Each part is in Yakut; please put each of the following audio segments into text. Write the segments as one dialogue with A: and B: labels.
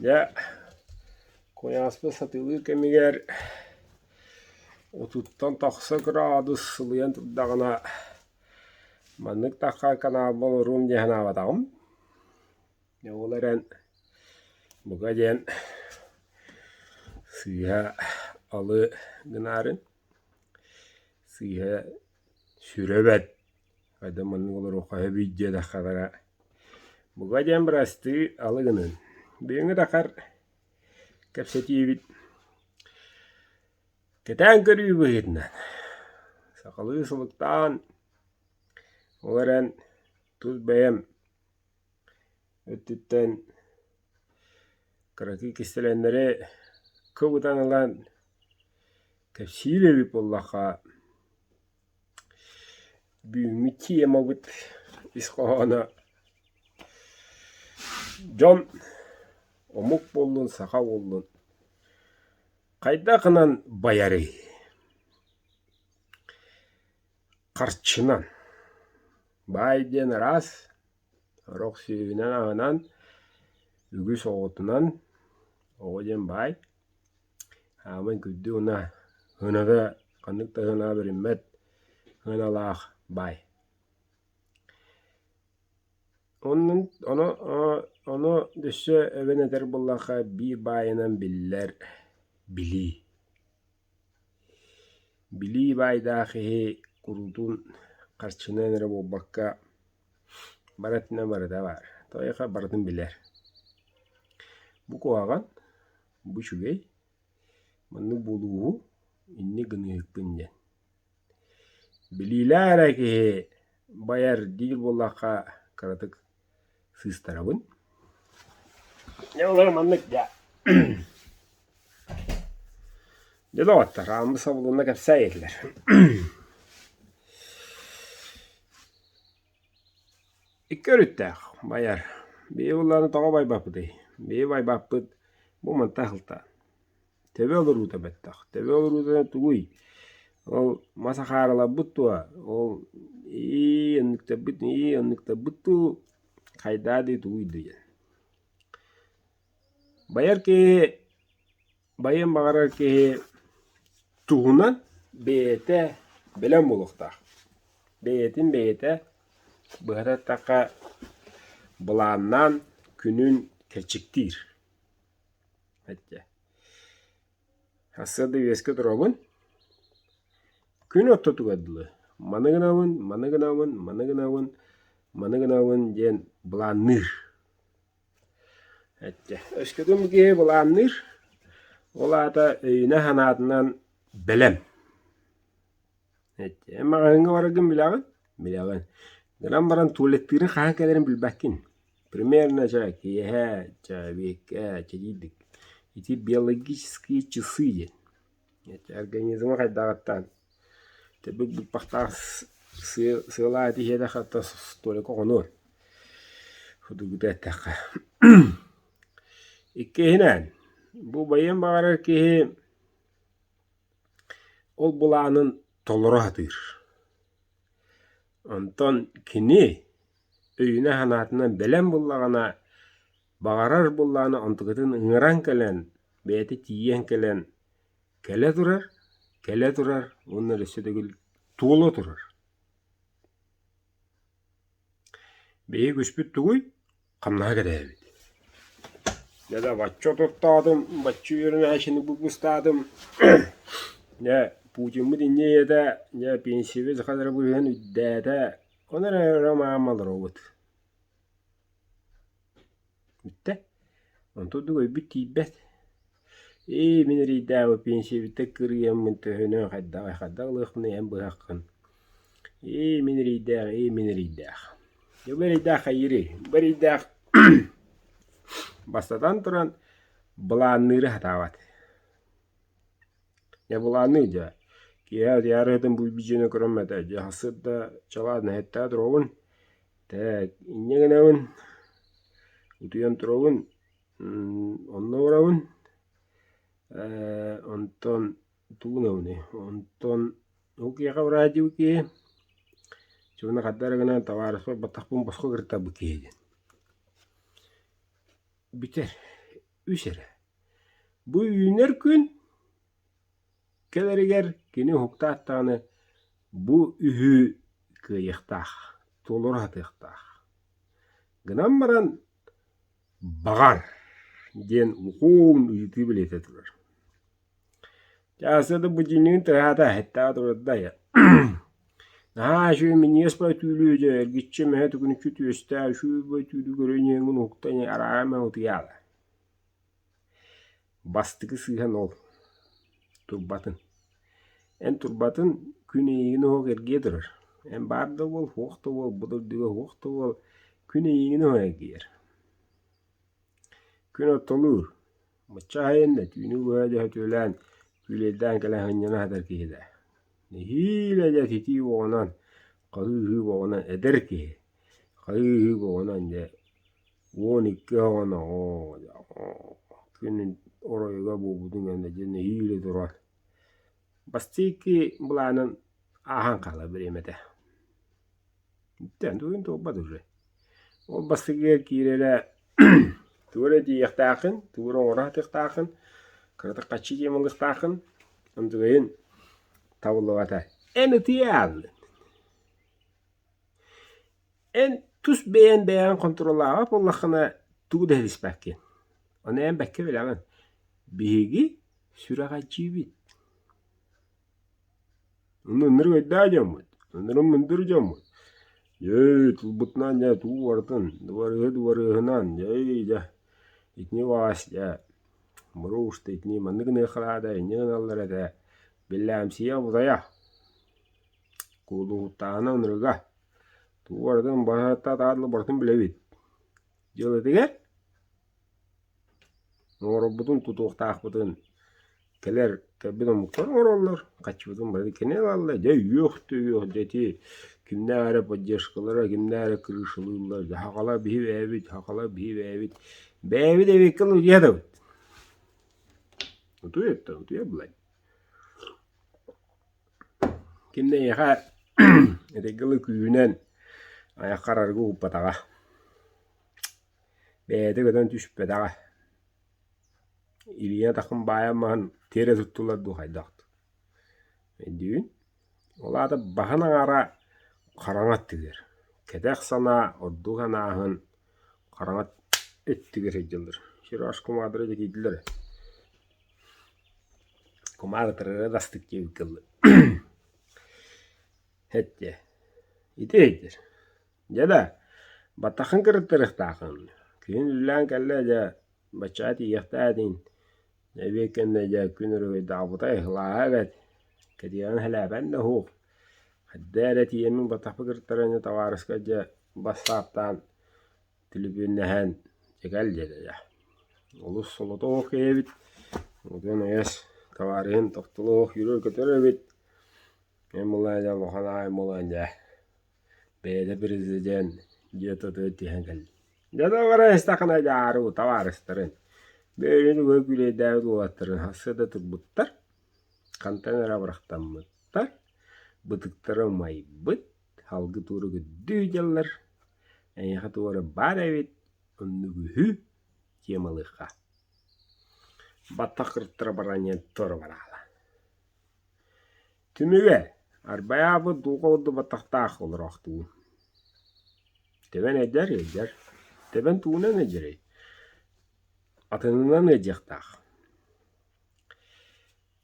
A: Дьэ, куйааспыт сатыылыыр кэмигэр отуттан тахса кыраадыс сылыйан турдаҕына, маннык тахха каналба олоруом дии санаабатаҕым. Дьэ ол эрэн бука диэн сыыһа алы гынаарын, сыыһа сүрэ бэрт Хайдах маннык олоруохха сөбүй диэтэххэ бука диэн бырастыы алы гынын. Бүгүҥҥү тахар кэпсэтиибит кэтээн көрүү быһыытынан сахалыы сылыктаан ол эрэн тус бэйэм өттүттэн кыракый кистэлэннэри кыбытан ылан кэпсиир эбит буоллахха Бүгүҥҥү темабыт ис хоһооно дьон омук буоллун, саха буоллун хайдах гынан байарый? Харчынан. Баай диэн араас, сорох сүөһүнэн-аһынан, үгүс оҕотунан, оҕо диэн баай. Хааман күндү уонна сыаната ханнык да сыанаҕа бэриммэт сыаналаах баай. Оннун ону ону өссө эбэн этэр буоллахха биир баайынан биллэр билии. Билии баайдаах киһи куруутун харчынан эрэ буолбакка барытынан барыта баар. Тоҕо барытын билэр. Бу куһаҕан Бу үчүгэй, маннык буолууһу, инник гыныыһыкпын диэн. Билиилээх эрэ киһи байар диир буоллахха кыратык сыыстарабын. Дьэ олор маннык дьэ. Дьэ доҕоттор, ааммыт сабылынна кэпсээ этилэр. Икки өрүттээх байар. Биһи буоллаҕына тоҕо байбаппытый? Биһи байбаппыт бу мантан сылтаан. Төбө олоруута бэттэх. Төбө олоруута тугуй? Ол мас ахаарыларбыт дуо? Ол ии оннуктарбыт ии оннуктарбыт дуу хайдаа дии тугуй дуу диэн. Байар киһи Байыан баҕарар киһи туһунан бэйэтэ бэлэм буолуохтаах. Бэйэтин бэйэтэ быһата эттэххэ былааннаан күнүн кэрчиктиир. Эттэ. Сарсыарда үөскэ турабын, күн ортотугар дылы маны гынабын, маны гынабын, маны гынабын, маны гынабын диэн былаанныыр. Эттэ Өскөтүн киһи былаанныыр, ол аата өйүнэн-санаатынан бэлэм. Эттэ эн маҕаһыыҥҥа бараргын билэҕин? Билэҕин. Гынан баран туалеттыырын хаһан кэлэрин билбэккин. Примерно чэ киэһэ, чэ эбиэккэ, чэдиирдик. Ити биологические часы диэн. Организма хайдаҕыттан Тэбик быппахтаах сыалаах этиһиэдэх хатта столика хонуо судургута эттэххэ Иккиһинэн, бу байыан баҕарар киһи ол былаанын толоро сатыыр. Онтон кини өйүнэн-санаатынан бэлэм буоллаҕына, баҕарар буоллаҕына онтукатын ыҥыран кэлэн, бэйэтэ тиийэн кэлэн Кэлэ турар, кэлэ турар уонна өссө төгүл туола турар. Биһиги үгүспүт тугуй? Хамнаһа кэтээбит. Дьэ да бачча отуттаатым, бачча үөрэнээччини быппыстаатым. Дьэ, Путиммыт инньэ ийэтэ, дьэ, пенсиябыт хас эрэ бырыһыан үрдээтэ. Ону эрэ өрө маама олоробут. Бүттэ. Онтон ордук өйбүт тиийбэт. Ээ, мин эрэйдээҕи пенсиябиттэн кырыйаммын төһөнөн хайдаҕый хайдах ылыахпыный эн быһаххын. Ээ, мин эрэйдээх, ээ, мин эрэйдээх. Дьэ бу эрэйдээх хайыырый? Бу эрэйдээх бастатан туран былаанныыры сатаабат. Дьэ былаанныыр дьэ. Киэһэ утуйаарыһытын бу видеоны көрөн этэ дьэ сарсыарда чалаат нэһиттээх туруобун Тээк, инньэ гынабын, утуйан турабын, онно барабын, ээ онтон тугу гынабыный, онтон ол киһиэхэ бараадьыбыт киһи, чугуна хайдах эрэ гынан табаарыспар баттахпын босхо кырыттарбыт киһи диэн. Бүтэр. Үс эрэ. Бу үүнэр күн кэлэригэр кини уһуктаат даҕаны бу үһү кыайыахтаах, толору сатыахтаах. Гынан баран «Баҕар» диэн лукуун ыйытыы бэлиэтэ турар. Чааста да будильнигын тыаһаата, эттэҕэ турарда Наһаа үчүгэй минньигэс бай түүлүү дьэ, эргиччи мэһэ түгүнүччү түөстээх үчүгэй бай түүлү көрөн иһэҥҥин уһуктан арааһа утуйаала. Бастакы сыыһан ол, турбатын. Эн турбатын күн эйигин оһох эргийэ турар. Эн баар да буол, суох да буол, бу дойдуга суох да буол, күн эйигин оһох эргийэр. Күн ортолуур, бачча аһайан да түүнү быһа дьөһөтүөлээн, күүлэйдээн кэлэн сынньана сытар киһи да. Нэһиилэ дьэ ситии оҕонон, хаһыы-ыһыы оҕонон эдэр киһи, хаһыы-ыһыы оҕонон дьэ 12 оҕоно күн оройуга буолбутун кэннэ дьэ нэһиилэ туран бастакы былаанын ааһан хаалар бириэмэтэ. Бүтэн тугун туолбат уже. Ол бастакыга киирэрэ тугу эрэ тиийиэхтээххин, тугу эрэ оҥоро сатыахтааххын, кыратык хаччы диэн ылыахтааххын, онтугайын табыллыбата. Эн ытыйа ааллын. Эн тус бэйэн бэйэҕин хонтуруоллаабат буоллаххына, тугу да ситиспэккин. Ону эн бэккэ билэҕин. Биһиги сүрэҕэлдьиибит. Онно ынырык өйдөөх дьоммут, ынырык мындыр дьоммут. Дьэ, тылбытынан дьэ туу барытын, дыбарыһы дыбарыһынан, дьэ, дьэ, итини баҕас дьэ, боруоста итини маннык гыныахха инньэ гыналлар этэ, биллээмсийэ абытайа, куолуһуттааһына ынырыга, туу барытын баһыттаатаҕа барытын билэбит. Дьыалатыгар Оҥорорбутун тутуохтаахпытын кэлэр кэлбит омуктар оҥороллор, хаччыбытын бары кини ылаллар, дьэ үөх да үөх, дьэ ити кимнээх эрэ поддержкалара, кимнээх эрэ крышалыыллар, дьэ хахала биһи бэйэбит, хахала биһи бэйэбит, бэйэбит эбиккэ утуйа сытабыт. Утуйа утуйа былай. Ким да эйиэхэ этэргэ дылы күүһүнэн айаххар арыгы укпатаҕа. Бэйэтэ көтөн түспэтэҕэ, илиинэн атаххын баайан маһын тиэрэ туттулар дуу хайдах дуу Өйдүүгүн? Ол аата баһын аҥаара хараҥа өттүгэр, кэтэх санаа ордук анааһын хараҥа өттүгэр сылдьаллар. Сереж кумаадара дьэ киирдилэр ээ. Кумаар ытырара да астык диэбиккэ дылы. Эттэ, ити өйдүүр. Дьэ да, баттаххын кырыттарыахтааххын. Күһүн үлэлээн кэллэ дьэ, баччаҕа тиийиэхтээх этиҥ. Эбиэт кэннэ дьэ күн өрөгөйдөөхпүтэ ыһылааһа эбээт. Кэтиэҕин сэлээпэн да суох. Хайда эрэ тиийэммин баттахпын кырыттаран дьэ табаарыска дьэ бассааптаан түлүпүөннэһэн дьэ кэл диэтэ дьэ. Олус солото суох киһи эбит. Утуйан эйэс табаарыһын тохтоло суох үөрэр-көтөр эбит. Эн буоллаҕа дьэ улахан аайы буолан дьэ Бэйэтэ президент дьиэ тутуйа түһэн кэллэ. Дьоно баран истэххинэ дьааруу табаарыстарын, бэйэлэрин үгүһү күүлэйдээбит уолаттарын хаста да турбуттар, хантан эрэ абырахтаммыттар, бытыктара умайбыт, салгы туора көрдүү дьаллар, эйиэхэ туох эрэ баар эбит, оннук үһү темалыахха. Баттах кырыттара баран иһэн туора бараала. Түмүгэ, арбайаабыт дулҕа курдук баттахтаах олороохтуун. Тэбэн эдэр ыалдьар, тэбэн тугунан ыалдьарый? Атынынан ыалдьыахтаах.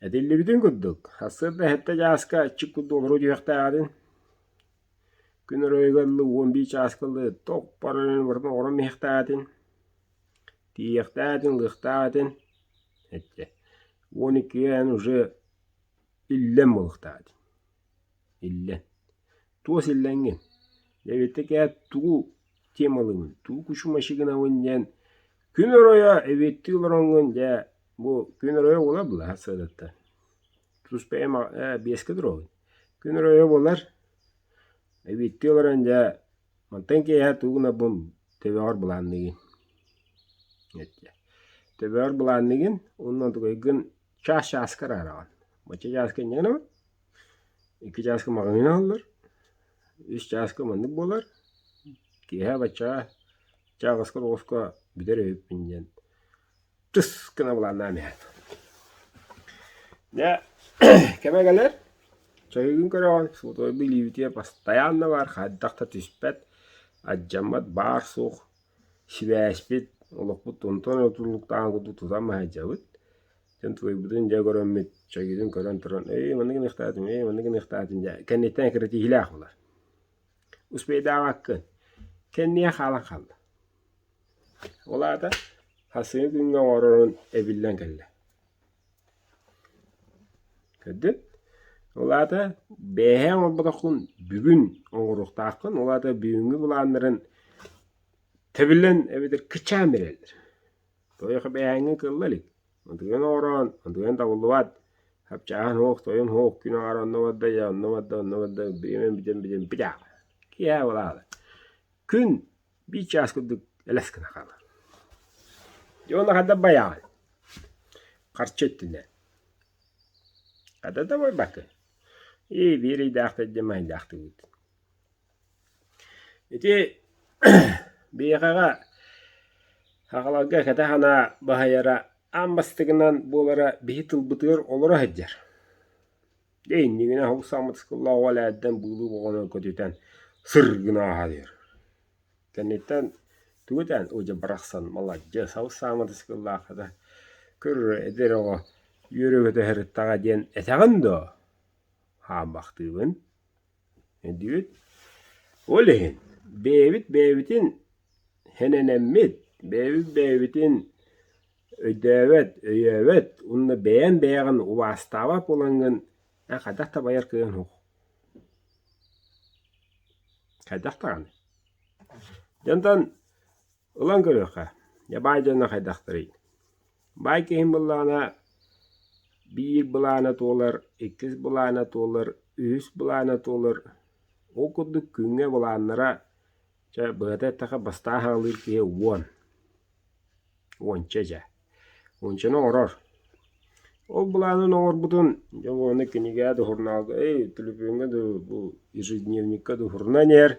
A: Этиллибитин курдук, сарсыарда сэттэ чааска аччык курдук олоро түһүөхтээҕин, күн оройугар ылы 11 чааска ылы туох барарын барытын оҥорон иһиэхтээх Тиийиэхтээх этин, ылыахтаах этин, эттэ. 12 эн уже иллэн буолуохтаах этин. Иллэн. Туос иллэҥҥин. Эбиттэ кээт тугу темалыыбын, тугу кучумачы гынабын диэн күн оройо эбиэттии олороҥҥун дьэ бу күн оройо буолар былаһа сыадаттан. Тус бэйэм биэскэ туруобун. Күн оройо буолар. Эбиэттии олорон дьэ Мантан киэһэ тугу гынарбын төбөҕөр былаанныыгын эттэ. Төбөҕөр былаанныыгын уонна онтукайгын чаас-чааска араараҕын. Бачча чааска инньэ гынабын, икки чааска маҕаһыын аһыллар, үс чааска маннык буолар, киэһэ баччаҕа чааҕыска тоҕуска бүтэр эбиппин диэн. тыс гына былааннаан иһэн. Дьэ, кэмэ кэлэр, чаһыыгын көрөҕүн, сотовый илиибитигэр постоянно баар, хайдах да түспэт, алдьаммат баар-суох сибээспит, олохпут онтон эрэ тутулуктааҕын курдук тутан сылдьабыт. Дьон твойбутун дьэ көрөммүт, чайгытын көрөн туран, «Эй, маннык гыныахтаатым, эй, маннык гыныахтаатым» дьэ кэнниттэн кирэтиһиилээх буолар. Успейдаабаккын, кэннигэ хаалан хаалла. Ол аата хасыҥы күҥҥэ оҥорорун эбиллэн кэллэ. Көрдүн? Ол аата бэйэһэ оҥорботоххун бүгүн оҥоруохтааххын, ол аата бүгүҥҥү былааннарын тэбиллэн эбэтэр кыччаан биэрэллэр. Тойох бэйэҥҥин кылла илик, онтугун оҥороон, онтугун табыллыбат, хапчааһын суох, тойон суох, күн аҥаара онно барда, дьэ онно барда, онно барда, бириэмэм бүтэн бүтэн бүтэх. Киэһэ буолаалы. Күн биир чаас курдук элэс гына хаалар. Дьэ уонна хайдах байаҕын? Харчы өттүнэн. Хата да байбаккын. Ии, биир ыйдаахтар диэн майдаахтыыбыт. Ити биһиэхэҕэ аҕаларга кэтэх санаа баһыйара аан бастакынан буолара биһи тылбытыгар олоро сылдьар. Дьэ иннигинэ оһох сааматыскыллаах оҕо элээрдэн быылыы оҕону көтүтэн сыр гына ааһа түһэр. Кэнниттэн тугу этээн оо дьэ барахсан маладьыас сабыс-сааматыскыллаах хата көр эдэр оҕо үөрэ-көтө сырыттаҕа диэн этэҕин дуо? Хааммахтыыбын Өйдүүгүт? Ол иһин бэйэбит бэйэбитин сэнэнэммит, бэйэбит бэйэбитин өйдөөбөт, өйөөбөт уонна бэйэҥ бэйэҕин убаастаабат буолаҥҥын эн хайдах да байар кыаҕыҥ суох. Хайдах даҕаны. Дьэ онтон ылан көрүөххэ, дьэ баай дьоно хайдахтарый? Баай киһим буоллаҕына биир былаана туолар, иккис былаана туолар, үһүс былаана туолар. Ол курдук күҥҥэ былааннара чэ быһата эттэххэ бастаан хаалыыр киһи уон, уонча дьэ, уончаны оҥорор. Ол былаанын оҥорбутун дьэ уонна кинигэ да сурунаалга эй төлөпүөҥҥэ да бу ежедневникка да сурунан иһэр.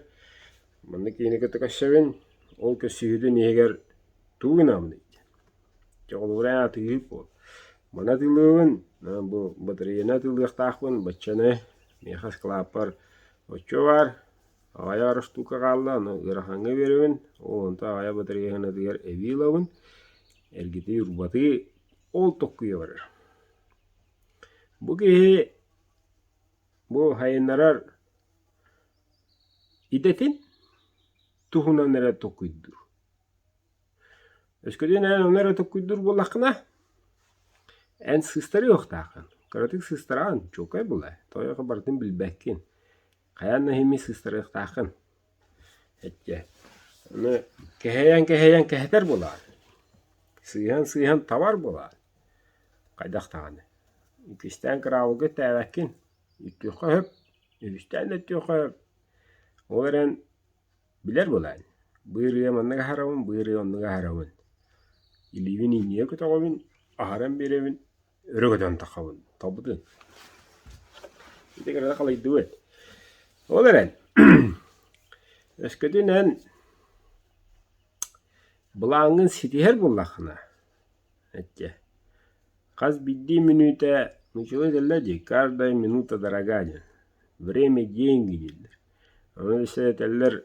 A: Маннык киһини кытта көрсөбүн, ол көрсүһүүтүн иһигэр тугу гынабыный Дьоҕулуура атыыһыт буол. Маны атыылыыбын, бу батареяны атыылыахтаахпын, баччаны миэхэ ыскылааппар оччо баар, аҕыйах эрэ штука хаалла, ону ыарахаҥҥа биэрэбин, ол онтон аҕыйах батареянатыгар эбии ылабын, эргитии урбатыы ол токкуйа барар. Бу киһи бу сайыннарар идэтин туһунан эрэ толкуйдуур. Өскөтүн эн ону эрэ толкуйдуур буоллаххына, эн сыыстарыахтааххын. Кыратык сыыстараҕын, чуолкай буолаа. Тоҕо барытын билбэккин. Хайаан да иһин сыыстарыахтааххын. Эттэ. Ону кэһэйэн-кэһэйэн кэһэтэр буолаҕын. Сыыһан-сыыһан табар буолаҕын. Хайдах даҕаны. Иккистээн кыраабылга иттээбэккин. Үттүөххэ сөп, үһүстээн да үттүөххэ сөп. Ол эрэн Билэр буолаан, бу ырыа маннык аһарабын, бу ырыа оннук аһарабын. Илиибин иҥиэ көтөҕөбүн, аһаран биэрэбин, өрө көтөн таххабын. Талбытын. Ити кырата халыйдыбыт. Ол эрэн, өскөтүн эн былааҥҥын ситиһэр буоллаххына, эттэ, хас биирдии мүнүүтэ нууччалыы этэллэр дии, каждая минута дорога диэн, время деньги дииллэр. Ону өссө этэллэр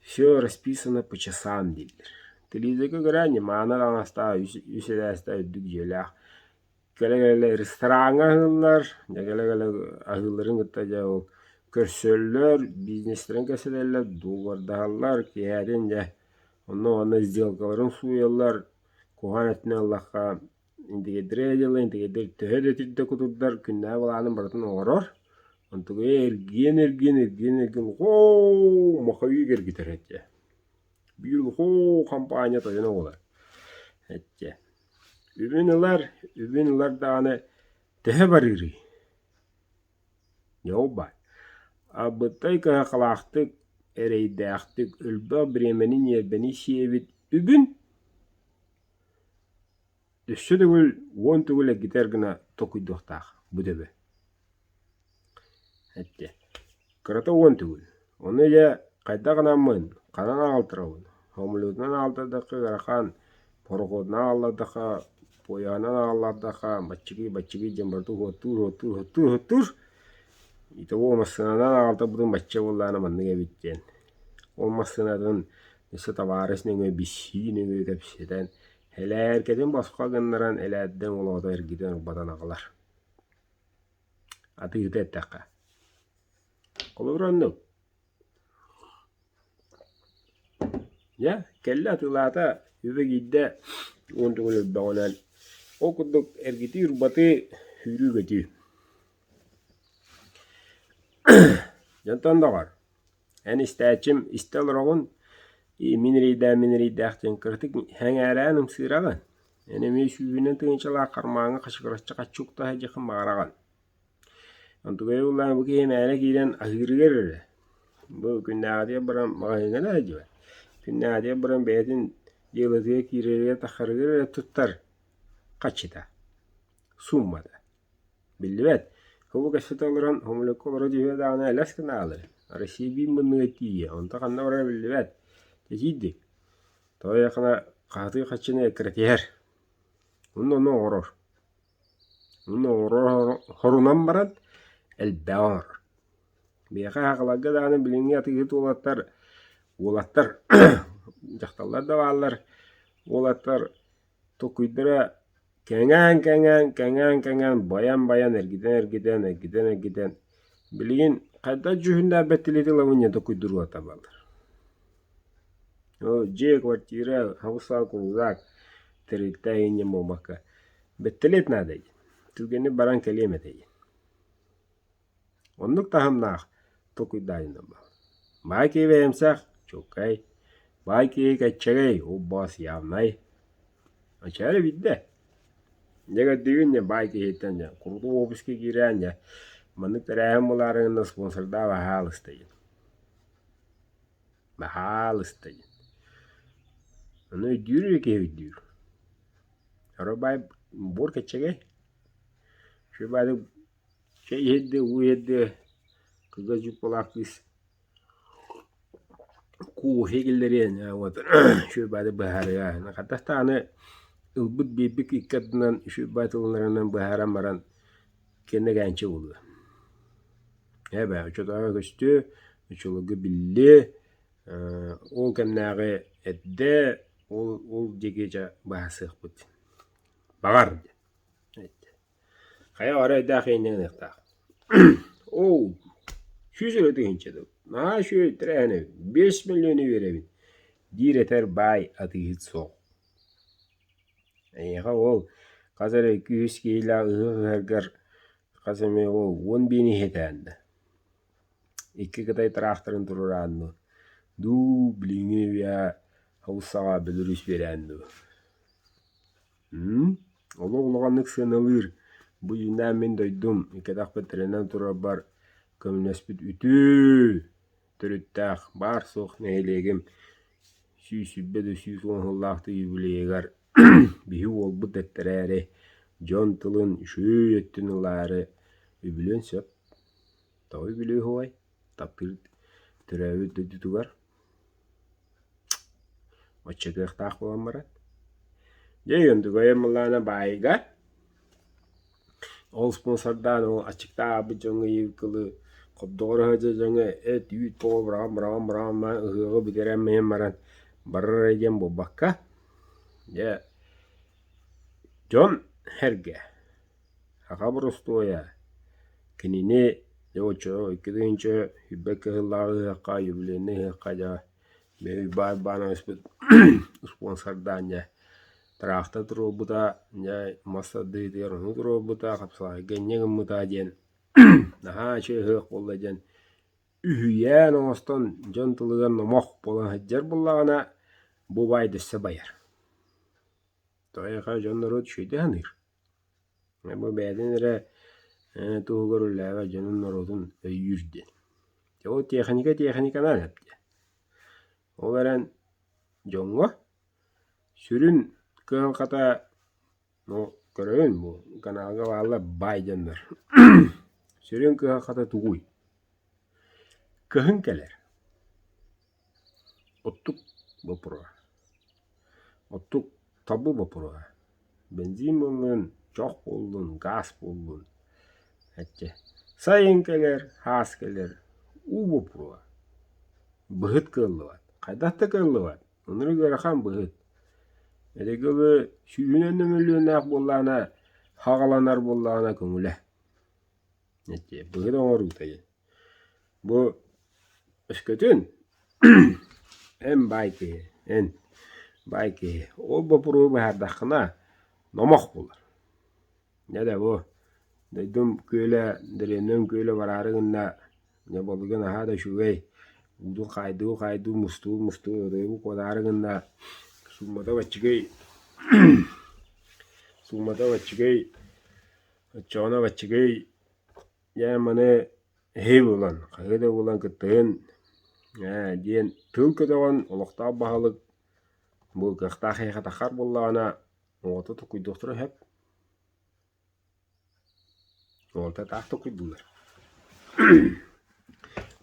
A: все расписано по часам дииллэр. Телевизорга көрөөн мааны таҥастаах, үс этээстээх үрдүк дьиэлээх кэлэ-кэлэ рестораҥҥа аһыыллар, дьэ кэлэ-кэлэ аһыылларын кытта дьэ ол көрсөллөр, бизнестэрин кэпсэтэллэр, дуогабардаһаллар, киэһэтин дьэ онно-манна сделкаларын сууйаллар, куһаҕан өттүнэн ыллахха Интеграция дьыала интеграция төһө да итирдэ кутурдар күннээҕи былаанын барытын оҥорор, онтугуйа эргийэн-эргийэн эргийэн-эргийэн хоо махайыык эргитэр этэ. Биир хоо хампаанньа тойоно буолар этэ. Үбүн ылар, үбүн ылар даҕаны төһө барыырый? Дьэ ол баар. Абытай кыһалҕалаахтык, эрэйдээхтик, элбэх бириэмэни ньиэрбэни сиэбит үбүн Өссө төгүл уон төгүл эргитэр гына толкуйдуохтаах бу төбө Эттэ: «Кырата уон төгүл, ону дьэ хайдах гынаммын, ханан аҕалтарабын, самолетунан аҕалтардахха ыарахан, Борохуотунан аҕаллардахха, пуойаһынан аҕаллардахха баччыгый-баччыгый диэн барыта уһуоттуур, уһуоттуур, уһуоттуур, уһуоттуур. Итого массыынанан аҕалтарбытым бачча буоллаҕына маннык эбит диэн. Ол массыынатын өссө табаарыс нөҥүө биссии нөҥүө кэпсэтэн, элээркэтин босхо гыннаран элээрдэн олоҕото эргитэн ылбатан аҕалар. Атыыта эттэххэ. Холобура оннук. Дьэ, кэллэ атыылаата, үбэ киирдэ, уон төгүл өлбөҕүнэн. Ол курдук эргитии-урбатыы, сүүрүү-көтүү. Дьонтон доҕор, эн истээччим истэ олороҕун, мин эрэйдээх мин эрэйдээх диэн кыратык сэҥээрээн ымсыыраҕын. Эн эмиэ сүүһүнэн тыһыынчалаах хармааҥҥа хачыгыраччы хаччы укта сылдьыаххын баҕараҕын. Онтукайа буоллаҕына бу киһи мээнэ киирэн аһыырыгар эрэ, бу күннээҕитигэр баран маҕаһыыҥҥа да сылдьыбат, күннээҕитигэр баран бэйэтин дьыалатыгар киирэригэр-тахсарыгар эрэ туттар хаччыта, сууммата. Биллибэт, бу кэпсэтэ олорон хомулекка олоро түһүө даҕаны элэс гына аалар, Россия биир муннуга тиийиэ, онто ханна барара биллибэт. Итиирдик, тоҕо диэтэххинэ хаһытыы хаччыны эккирэтиһэр, онно ону оҥорор. Онно оҥорор баран элбэҕи оҥорор. Биһиэхэ сахаларга даҕаны билиҥҥи атыыһыт уолаттар уолаттар дьахталлар да бааллар уолаттар толкуйдара кэҥээн-кэҥээн, кэҥээн-кэҥээн, байан-байан, эргитэн-эргитэн, эргитэн-эргитэн билигин хайдах дьүһүннээх бэттилиэти ылабын диэн толкуйдуур уолаттар бааллар. Ол дьиэ, квартира, хабыс-саҕа кулугаак тэрилтэ эҥин буолбакка Бэттэлиэт наада диэн, түргэнник баран кэлиэм этэ диэн. Оннук таһымнаах толкуйдаайыннар баар. Баай киһи бэйэмсэх, чуолкай, баай киһи кэччэгэй, ол-боос явнай. Оччоҕо биирдэ. Дьэ көрдүүгүн дьэ баай киһиттэн дьэ курутук офиска киирээн дьэ маннык тэрээһин булаарыгына спонсордаах баһаалыста диэн. Баһаалыста диэн. Ону өйдүүр эрэ киһи өйдүүр. Арабай буор кэччэгэй, үчүгэй чэй иһэрдэ, уу иһэрдэ, кыгас дьууппалаах кыыс кофе киллэриэн вот үчүгэй баҕайы быһаарыа. Хайдах даҕаны ылбыт биэрбит икки ардынан үчүгэй баҕайы тылларынан быһааран баран кэннэ кээнчэ буолуо. Ээ бээ оччотооҕу көстүө, оччолорго биллиэ, ол кэмнээҕи эрдэ Ол ол диэки дьэ быһаарсыахпыт. Баҕар диэн Хайа ора өйдөөх инньэ гыныахтаах. Оо, 150 тыһыынча дуу, наһаа үчүгэй тэрээһин эбит, 5 миллиону биэрэбин, диир этэр баай атыыһыт суох. Эйиэхэ ол хас эрэ күүс киһилээх ыһыах ыһаргар хас эмэ ол 10 биэни иһэтээн да. Икки кытай тыраахтарын туруораан дуу, дуу билиҥҥи үйэ Уулуссаҕа Беларусь биэрээн дуу Олох улаханнык сыаналыыр бу дьиҥнээх мин дойдум иккитэхпит тэринэн турарбар көмөлөспүт үтүө төрүттээх баар-суох нэһилиэгим 120 да 110 сыллаах юбилейыгар биһи уолбут дэттэрээри дьон тылын үчүгэй өттүн ылаары үбүлүөн сөп. Тоҕо үбүлүө уһуой? Таптыыр төрөөбүт дойдутугар Оччо кыахтаах буолан баран. Дьэ, онтукайым былаана баайга ол спонсордаан ол аччыктаабыт дьоҥҥо ыйыыкылы хобдоҕоро сылдьар дьоҥҥо эт үүт тоҕо быраҕан быраҕан быраҕан баран ыһыаҕы бүтэрэн иһэн баран барар эрэ диэн буолбакка дьэ дьон сэргэ саха боростуойа кинини дьэ оччо 2020 кыһыллааҕы ыһыахха юбилейнай ыһыахха дьэ Баай Баананыспыт спонсордаан дьэ тыраахтар туруорбута, дьэ мас тардыытыгар ону туруорбута, хапсаҕайга инньэ гыммыта диэн наһаа үчүгэй ыһыах буолла диэн үһүйээн оҥостон дьон тылыгар номох буолан сылдьар буоллаҕына, бу баай дөссө байар. Тоҕо эйиэхэ дьон норуот үчүгэйдик саныыр. Бу бэйэтин эрэ туһугар үлэлээбэт дьонун норуотун өйүүр диэн. Дьэ ол тиэхиньикэ тиэхиньикэнэн эп диэн. Ол эрэн дьоҥҥо сүрүн кыһалҕата ну көрөбүн бу каналга бааллар баай дьоннор. Сүрүн кыһалҕата тугуй? Кыһын кэлэр. Оттук боппуруоһа. Оттук. Табу боппуруоһа. Бензин буоллун, чох буоллун, гаас буоллун. Эччэ. Сайын кэлэр, саас кэлэр, уу боппуруоһа. Быһыт кыаллыбат. Хайдах да кыаллыбат. Оннук ыарахан быһыт. Эдэгилы сүүһүнэн да мөлүйүөннээх буоллаҕына, хаҕаланар буоллаҕына көҥүлэ. Эччэ, быһыт оҥоруута диэн. Бу өскөтүн эн баай киһи, эн баай киһи ол боппуруоһу быһаардаххына номох буолар. Дьэ да бу дойдум күөлэ, дэриэбинэм күөлэ бараары гынна, дьэ балыга наһаа да үчүгэй, уутун хаайдыы-хаайдыы мустуу-мустуу ырыабы куотаары гынна, суумата баччыгый, суумата баччыгый, оччоҕуна баччыгый Дьэ маны эһи булан, хаһыы да булан кыттыһын ээ диэн тыл көтөҕөн олохтоох баһылык бу кыахтаах эһиэхэ таххар буоллаҕына оҕото токуйдуохтара сөп. Оҕото таах токуйдуулар.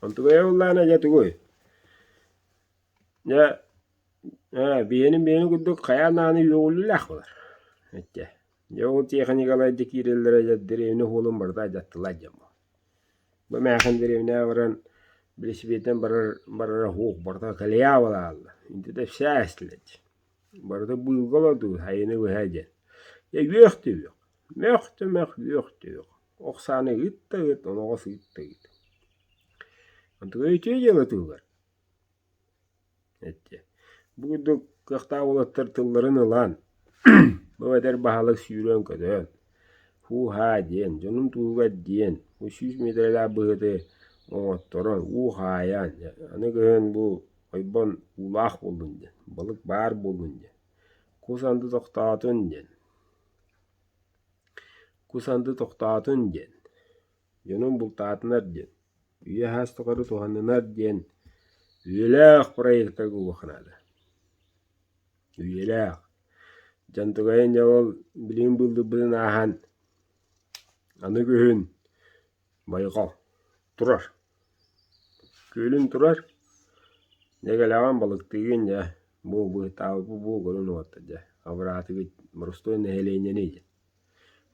A: Онтугайа буоллаҕына дьэ тугуй? Дьэ ээ биһиэнин биһиэнин курдук хайаан даҕаны үөҕүллүүлээх буолар. Эттэ Дьэ ол тиэхиньикэлэр дьэ киирэллэрэ дьэ дэриэбинэ уолун барыта алдьаттылар дьэ бу. Бу эмээхсин дэриэбинэҕэ баран велосипедынан барар барара суох барыта колея буолаалла. Интитэ вся эстилэр дии. Барыта быылга олордубут сайыны быһа диэн. Дьэ үөх да үөх, мөх да мөх, үөх да үөх. Ох сааны ыыт да ыыт, оноҕос ыыт да ыыт. Онтугай үтүө дьыала туһугар Эттэ: «Бу курдук кыахтаах уолаттар тылларын ылан, бу эдэр баһылык сүүрэн-көтөн, һуу-һаа диэн, дьонун туһугар диэн, бу 100 миэтэрэлээх быһыты оҥотторон, уу хаайан, аны кыһын бу ойбон уулаах буоллун диэн, балык баар буоллун диэн, кус анды тохтоотун диэн, кус анды тохтоотун диэн, дьонун бултаатынар диэн Үйэ саас тухары туһанынар диэн үйэлээх проектарга уох наада. Үйэлээх. Дьонтугайын дьэ ол билигин былдырбытын ааһан аны күһүн байҕал турар. Күөлүн турар. Дьэ кэлэҕин балыктыыгын дьэ бу быһытаабыппыт бу көрүн уоттар дьэ абыраатыгыт боростуой нэһилиэнньэни дьэ.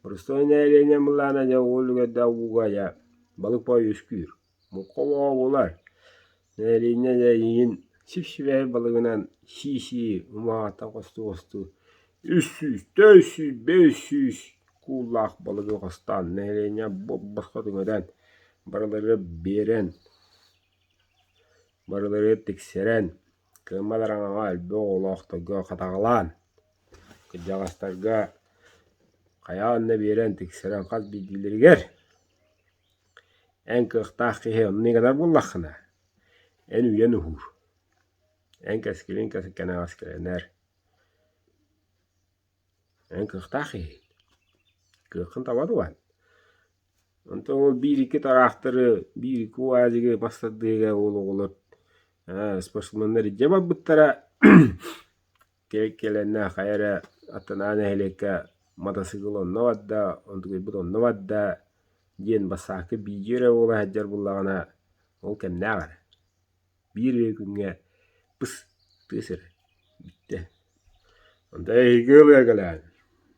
A: Боростуой нэһилиэнньэ былаана дьэ ол үлүгэрдээх ууга дьэ балык баҕа үөскүүр. Муҥха оҕо буолар. Нэһилиэнньэ дьэ эйигин сип-сибэһэй балыгынан сии-сии умаҕаттан хостуу-хостуу 300, 400, 500 кууллаах балыгы хостоон нэһилиэнньэ босхо түҥэтэн барыларыгар биэрэн, барыларыгар тиксэрэн, кыаммат араҥаҕа элбэх оҕолоохторго хатаҕалаан Кырдьаҕастарга хайаан да биэрэн тиксэрэн хас биирдиилэригэр эн кыахтаах киһи оннук гынар буоллаххына, эн үйэн уһуур, эн кэскилиҥ кэнэҕэскилэнэр, эн кыахтаах киһигин, кыаххын таба тутан. Онтон ол биир-икки тараахтары, биир-икки уазигы мас тардыыга ол оҕолор спортсменнар илдьэ барбыттара Кэлэннэ хайа эрэ аттынааҕы нэһилиэккэ матасыыкыл онно барда, онтукайбыт онно барда диэн бассаакка биидьийэ эрэ буола сылдьар буоллаҕына, ол кэмнээх эрэ. Биир эрэ күҥҥэ пыс тыас эрэ бүттэ. Онтон эһиги ылыа кэлээн,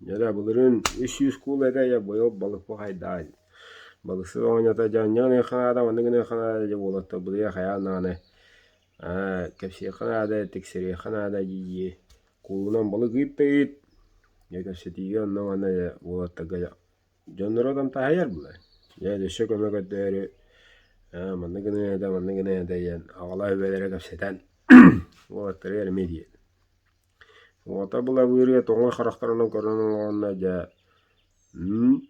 A: дьэ былырыын 300 куул этэ дьэ быйыл балыкпыт хайдаҕай Балыксыт оҕонньото дьэ онньо гыныахха наада, маннык гыныахха наада дьэ уолаттар былыйа хайаан даҕаны Аа, кэпсиэххэ наада, тиксэриэххэ наада дии-дии куулунан балык ыыт да ыыт, дьэ кэпсэтиигэ онно-манна дьэ уолаттарга дьонноро тамтаһыйар буолар. Дьэ өссө көмө көрдөөрү аа маннык гыныа этэ, маннык гыныа этэ диэн аҕалаах үбэлэрэ кэпсэтэн уолаттарыгар эмиэ диэн. Уота былабыырыа тоҥой харахтарынан көрөн олоҕунна дьэ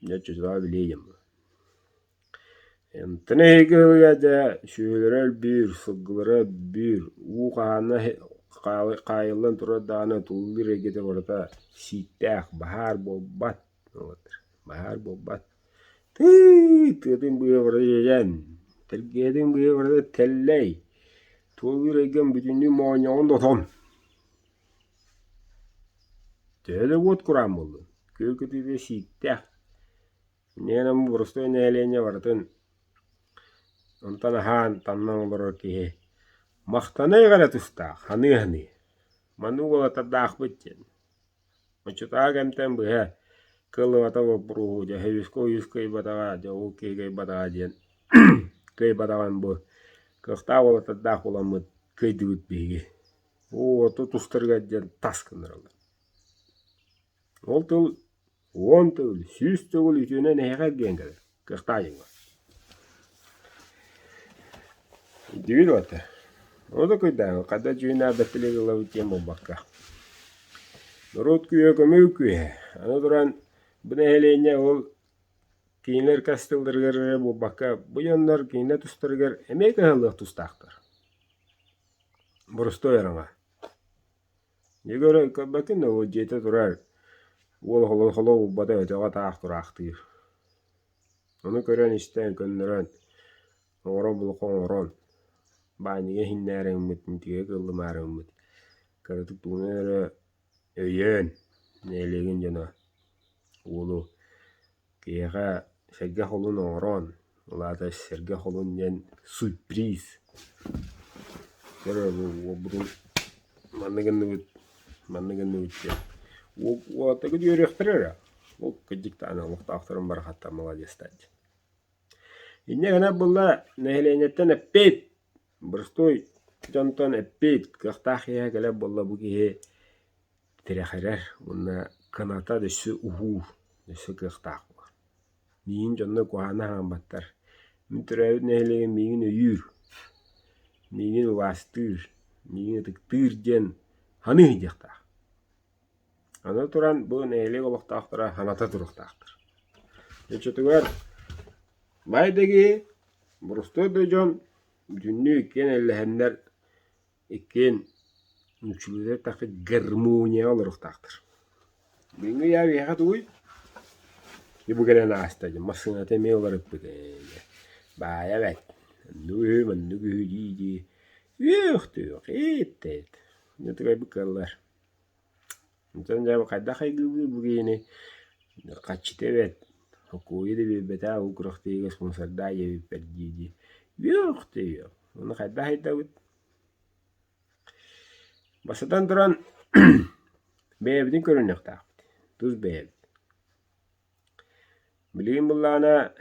A: дьэ чучунаа билиэ диэн буолар. Онтон эһиги ыһыга дьэ сүөһүлэрэ элбиир, сылгылара элбиир, уу хаана хаайыллан турар даҕаны туллуур эйгэтэ барыта сииктээх, баһаар буолбат баһаар буолбат. Тыый, тыатын быыһа барыта дьэдьэн, тэлгэһэтин быыһа барыта тэллэй, тулалыыр эйгэм бүтүннүү моонньоҕун да отон. Төһө да уот кураан буоллун, күөл кытыыта сииктээх. Инньэ боростуой нэһилиэнньэ барытын онтон аһаан, таҥнан олорор киһи махтаныах эрэ тустаах, саныы-саныы. Маннык уолаттардаахпыт диэн. Оччотооҕу кэмтэн быһа кыаллыбата боппуруоһу дьэ үскэ ойуус кыайбатаҕа, дьэ ол киһи кыайбатаҕа диэн кыайбатаҕын бу кыахтаах уолаттардаах буоламмыт кыайдыбыт биһиги. Оо, ото тустарыгар диэн тас гыннараллар. Ол тыл 10 төгүл, 100 төгүл үтүөнэн эһиэхэ эргийэн кэлэр, кыахтаах дьоҥҥо. Дьүһүн уота. Ону кыйдааҕы хата дьүһүнээх бэттэлик ылабыт диэн буолбакка. Норуот күүһэ көмүөл күүһэ. Аны туран бу нэһилиэнньэ ол кинилэр кэс тылларыгар эрэ буолбакка, бу дьоннор кинилэр тустарыгар эмиэ кыһаллыах тустаахтар. Боростуой араҥа. Егор көрбөккүн да, ол дьиэтэ турар, уол холо булбата өтөҕө таах тураахтыыр. Ону көрөн-истэн, көннөрөн, оҥорон булуха оҥорон, баанньыга иһиннээри гыммыт, интигэ кыаллымаары гыммыт, кыратык тугунан эрэ өйөөн, нэһилиэгин дьоно уолу Киһиэхэ сэргэ холун оҥорон, ол аата сэргэ холун диэн сюрприз. Көрө бу уолбутун маннык гынныбыт, маннык гынныбыт диэн. Уолаттаргыт үөрүөхтэрэ эрэ. Ол кырдьык даҕаны олохтоохторун барахаттар маладьыастар дии. Инньэ гынан буолла нэһилиэнньэттэн эппит, боростуой дьонтон эппит, кыахтаах киһи кэлэр буолла бу киһи тирэхирэр уонна кыната өссө уһуур, өссө кыахтаах буолар. Миигин дьонно куһаҕаны аһаабаттар. Мин төрөөбүт нэһилиэгим миигин өйүүр, миигин убаастыыр, миигин ытыктыыр диэн саныы сылдьыахтаах. Аны туран бу нэһилиэк олохтоохторо саната туруохтаахтар. Оччотугар баай да киһи, боростуой да дьон бүтүннүү иккиэн эллэһэннэр Иккиэн нууччалыыта эттэххэ гармонияҕа олоруохтаахтар. Бүгүҥҥү ыйаа биһиэхэ тугуй? Дьэ бу кэлэн ааста дьэ массыыната эмиэ уларыппыт ээ дьэ баайа бэрт оннук үһү маннык үһү дии-дии үөх-түөх иит-тээт дьэ тыгайбыт кыаллар. Онтон дьэ хайдах хайгыыбый бу киһини хаччыта бэрт хокуойу да биэрбэтэх ол күрэхтэһиигэ спонсордаа диэбиппэр дии-дии үөх-түөх ону хайдах айдабыт Бастатан туран, бэйэбитин көрүнүөхтээхпит, тус бэйэбит. Билигин буоллаҕына,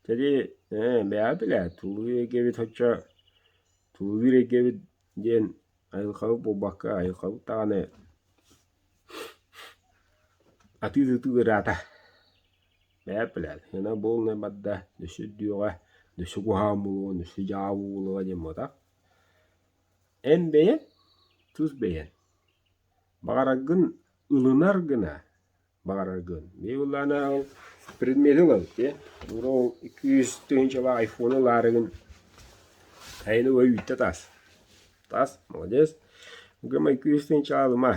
A: сэрии бэйэҕит билээт, туллуур эйгэбит соччо туллуур эйгэбит диэн айылҕабыт буолбакка, айылҕабыт даҕаны атыы-тутуу ыраата. Бэйэт билээт, гына буолунай барда, өссө үрдүөҕэ, өссө куһаҕан буолуо, өссө дьаабы буолуо диэн буолбатах. Эн бэйэҥ, тус бэйэҥ, баҕараргын ылынар гына баҕараргын. Биир былаана ол предмети ылабыт дии. Ол 200 тыһыынчалаах айфону ылаарыгын айаны ой үүттэ таас. Таас, молодец. Гыма 200 тыһыынчалаах ылыма.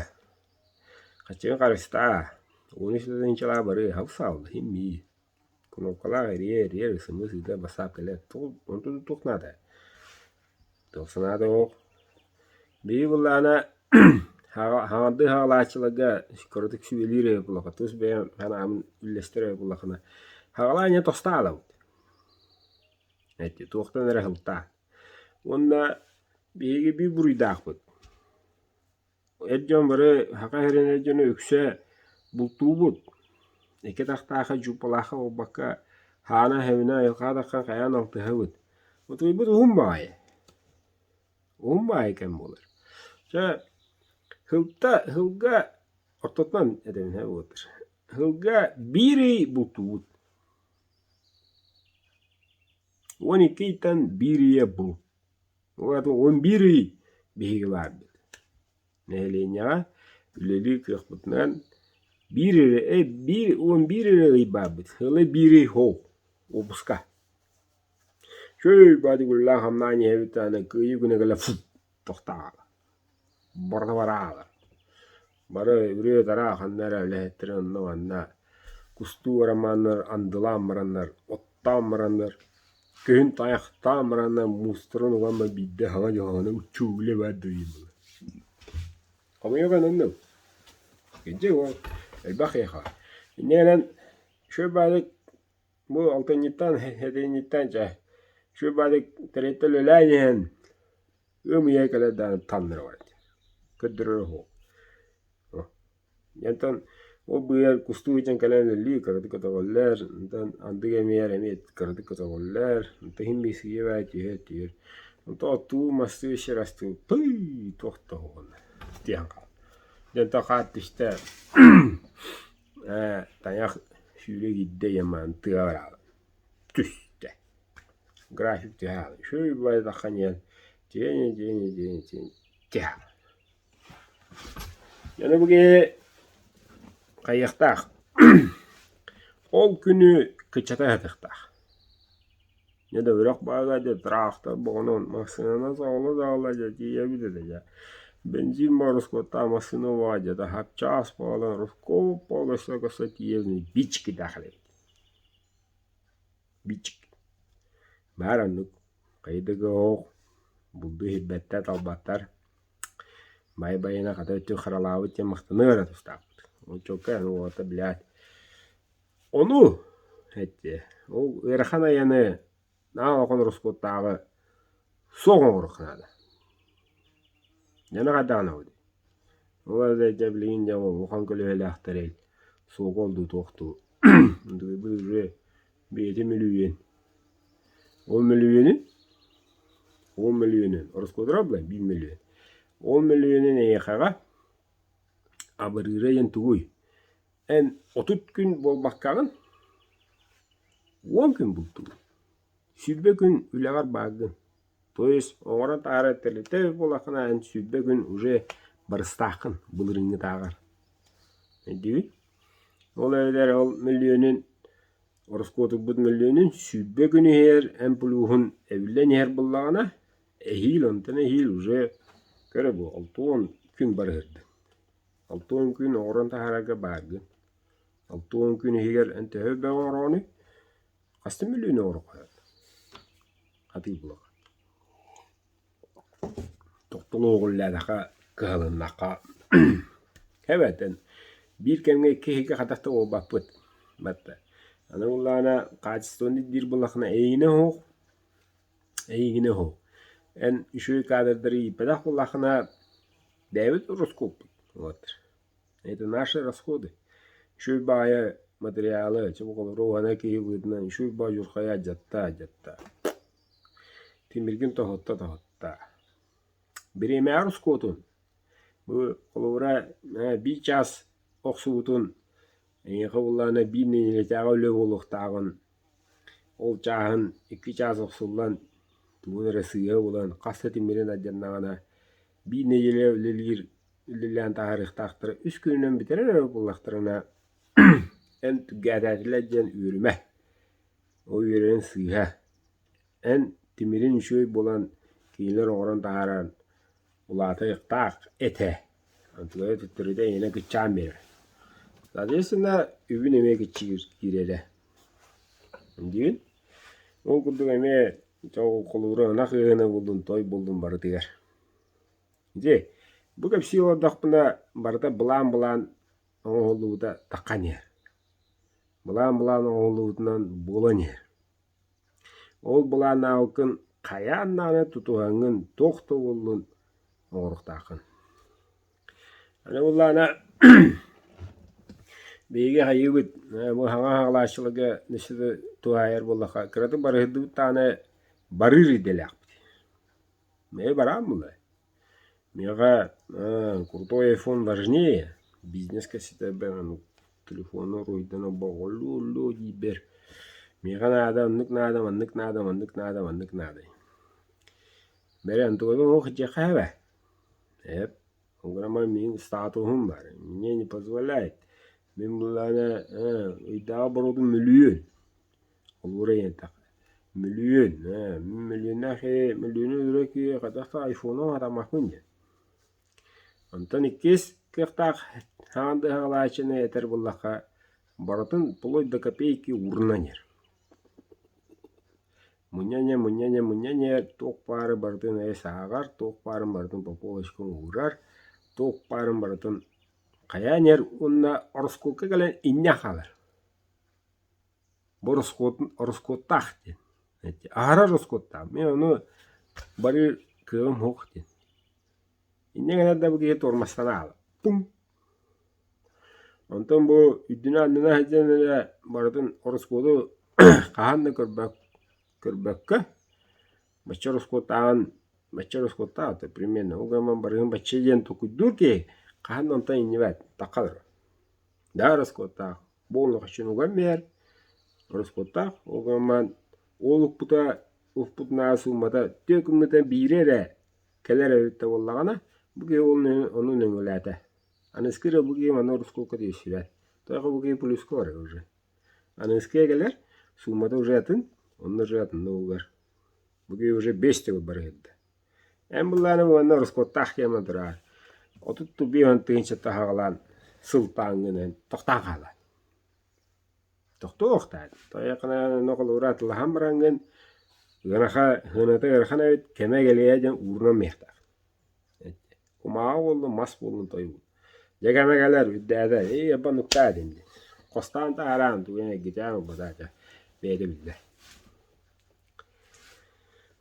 A: Хаччыгын харыстаа. 13 тыһыынчалаах бары хапсаалла химмии. Кнопкалаах эрийэ эрийэр ысымы сыыта бассаап кэлэр. Онтун туох наада? Туох санаата суох. Биһиги былаана хаҥардыы хаҕалааччыларга кыратык сүбэлиир эбит буоллахха, тус бэйэм санаабын үллэстэр эбит буоллаххына, хаҕалаан иһэн тостаалабыт. Эти туохтан эрэ сылтаан. Уонна биһиги биир буруйдаахпыт. Эр дьон бары саха сирин эр дьоно үксэ бултуубут. Икки атахтаахха дьууппалаахха буолбакка, хаана хэбинэ айылҕаҕа таххан хайаан алтыһабыт. Утуйбут уһун баҕайы. Уһун баҕайы кэм буолар. Чэ, сылта сылга ортотунан этэбин ээ буолтар. Сылга биир ый бултуубут. 12 ыйтан биир ыйа булт. Ол аата 11 ый биһиги баарбыт. Нэһилиэнньэҕэ үлэлиир кыахпытынан биир эрэ биир 11 эрэ ый баарбыт. Ыла биир ый хоу уоппуска. Чөй баады гуллаах хамнаан иһэбит даҕаны кыайыы күнэ кэлэ фу тохтоохо. Барыта бараалар. Бары үрүө-тараа ханна эрэ үлэһиттэрэ онно-манна кустуу арамааннар андылаан бараннар, оттоон бараннар, күһүн тайахтаан бараннар муустарын уган биирдэ саҥа дьоһоно уччуу үлэ баар дии Хомойуох оннук. Кырдьык уол элбэх киһиэхэ. Инньэ гынан үчүгэй баҕайытык бу алтынньыттан сэтинньиттэн чэ үчүгэй баҕайытык тэрилтэ үлэлээн иһэн ыам ыйа кэлэр даҕаны таҥнары барар. Көрдөрөрө суох. Онтон ол быыһыгар кустуу сылдьан кэлэн үлэлии кыратык көтөҕөллөр, онтон андыга эмиэ эмиэ кыратык көтөҕөллөр, онтон иһин биэскигэ баай түһэр түһэр. Онтон оттуу мастыы сир астыы пый туох да оһоҕуна тиһэн хаалла. Дьэ онтон хаар түстэ ээ тайах сүүрэ киирдэ ийэм тыа бараабыт түстэ. График түһэ хаалла. Үчүгэй баҕайытахха диэн тиэни тиэни тиэни тиэни түһэ Дьону бу киһи хайыахтаах ол күнү кыччата сатыахтаах. Дьэ да үрэх баага дьэ тыраахтар боҕунан массыынанан саҕала-саҕала дьэ тиийэбит этэ дьэ. Бензин ороскуоттаах массыына баҕа дьэ хапчаас буолан ороскуот көстө-көстө тиийэбин бичкидээх эбит. Бичик. Баар оннук хайдыга оһох булду иһирбэттэр талбаттар Бай-байына хата өттүн харалаабыт диэн махтаныа эрэ тустаахпыт. Оччокко эн уолата билээт Ону эттэ, ол ыарахан айаны наһаа улахан ороскуоттааҕы суох оҥоруохха наада. Дьоно хайдаҕына Ол эрэ дьэ билигин дьэ улахан көлүөһэлээхтэрэй суокол дуу туох дуу уже бэйэтэ мөлүйүөн. Ол мөлүйүөнүн ол мөлүйүөнүн ороскуотура буолла биир мөлүйүөн. Ол мөлүйүөнүн эйиэхэҕэ абырыыра диэн тугуй? Эн 30 күн буолбаккаҕын 10 күн бултуугун. 20 күн үлэҕэр бааргын. То есть оҥорон таһаарар тэрилтэ буоллаххына эн 20 күн уже барыстааххын былырыыҥҥытааҕар. Өйдүүгүн? Ол эбэтэр ол мөлүйүөнүн ороскуотурбут мөлүйүөнүн 20 күн иһигэр эн плюһун эбиллэн иһэр буоллаҕына эһиил онтон эһиил уже көрө бу 60 күн барыһырдыҥ. 60 күн оҥорон таһаарарга бааргын. 60 күн иһигэр эн төһө элбэҕи оҥороҕунуй? Хас да мөлүйүөнү оҥоруохха Хатыы булаҕын. Тохтолуоҕуллээтэххэ кыһалыннахха эбэтэн биир кэмҥэ икки иһиккэ хатах да буолбаппыт батта. Аны буоллаҕына хаачыстыбаны ирдиир буоллаххына эйигинэ оһох, эйигинэ оһох. Эн үчүгэй кадрдары ииппэтэх буоллаххына бэйэбит ороскуоппут вот. Это наши расходы. Үчүгэй баҕайы материалы, чубуколору киһи быһыытынан үчүгэй баҕайы дьурхайа алдьатта алдьатта. Тимиргин тоһутта тоһутта. Бириэмэҕэ ороскуотун бу холобура биир чаас охсубутун эйиэхэ буоллаҕына биир нэдиэлэтээҕи үлэ буолуохтааҕын ол чааһын икки чаас охсуллан тугун эрэ сыыһа булан хас да тимирин алдьаннаҕына биир нэдиэлэ үлэлиир үлэлээн таһаарыахтаахтара үс күнүнэн бүтэрэр эрэ буоллахтарына эн түргээтээтилэр диэн үөрүмэ. Ол үөрэрин сыыһа. Эн тимирин үчүгэй буолан кинилэр оҥорон таһааран улаатыахтаах этэ. Онтулара төттөрүтэ эйиэнэ кыччаан биэрэр. Соответственно, үбүн эмиэ кыччыыр киирэрэ. Диибин. Ол курдук эмиэ холобура ынах ыаһына буллун, той буллун барытыгар. Дьэ, бу кэпсии олордохпуна барыта былаан-былаан оҥоһуллубута таххан иһэр. Былаан-былаан оҥоһуллубутунан буолан иһэр. Ол былааннаабыккын хайаан даҕаны тутуһаҥҥын туох да буоллун оҥоруохтааххын. Аны буоллаҕына биһиги хайыыбыт бу саҥа саҕалааччыларга туһаайар буоллахха кыратык барыһырдыбыт даҕаны барыыр идэлээхпит. Мэ бараан буолла. Миэхэ крутой айфон важнее. Бизнеска ситэрбэр телефону уруһуйдан обоҕолуу диирбэр миэхэ наада, оннук наада, маннык наада, маннык наада, маннык наада. Бэрэ онтугайбын оһох дьиэхэ эбэ. Эп, ол гынан мин статуһум бар, мне не позволяет. Мин буллаҕына ыйдааҕы боруотум мөлүйүөн. Холобура ийэнтэх мөлүйүөн, мөлүйүөннээх мөлүйүөнү өлөрө киһи хайдах да айфону хатаммаппын диэн. Онтон иккис кыахтаах хаан быһаҕалааччыны этэр буоллахха, барытын вплоть до копейки уурунан иһэр. Мунньа-ньа, мунньа-ньа, мунньа-ньа туох баары барытын эс ааҕар, туох баарын барытын по полочкам уурар, туох баарын барытын хайаан иһэр уонна ороскуокка кэлэн инньэ хаалар. Бу ороскуоттаах диэн. Аһара ороскуоттаах. Мин ону бары кыаҕым суох диэн. Инньэ гынан да бу киһи туормастана хаалар. Пум. Онтон бу үрдүнэ-аннына сылдьан эрэ барытын ороскуоту хаһан да көрбөккө, бачча ороскуоттааҕын бачча ороскуоттаах это примерно ол гынан барыһын бачча диэн толкуйдуур киһи хаһан да онтон иҥнибэт, тахха олорор. Да ороскуоттаах, бу олох уган биһэр, ороскуоттаах, ол гынан ол укпута укпутунааҕы суумата түөкүммүтэ биирэ эрэ кэлэр эбит да буоллаҕына, бу киһи ону нөҥүөлээтэ. Аныгыскы эрэ бу киһи манна ороскуокка тиийсибэт. Тоҕо бу киһи плюска барар уже. Аныгыскыга кэлэр, суумата уже атын, онно уже атынна угар. Бу киһи уже биэс төгүл барыһырда. Эн былааны уонна ороскуоттаах киэмэ тураар. 35 тыһыынча аҕалаан сылтааҥҥынан тохтоон хаалаат. Тохтуохтаат. Тойоххуна холобура атылаһан бараҥҥын ыараха сыаната ыарахан эбит кэмэ кэлиэ диэн уурунан миэхтээх. Кумааҕы буоллун, мас буоллун тойбут. Дьэ кэмэ кэлэр, үрдээтэ, ии абба нуктаа диэн Хостаан таһараан тугу эмэ эргитээн ылбата этэ, бэйэтэ биллэр.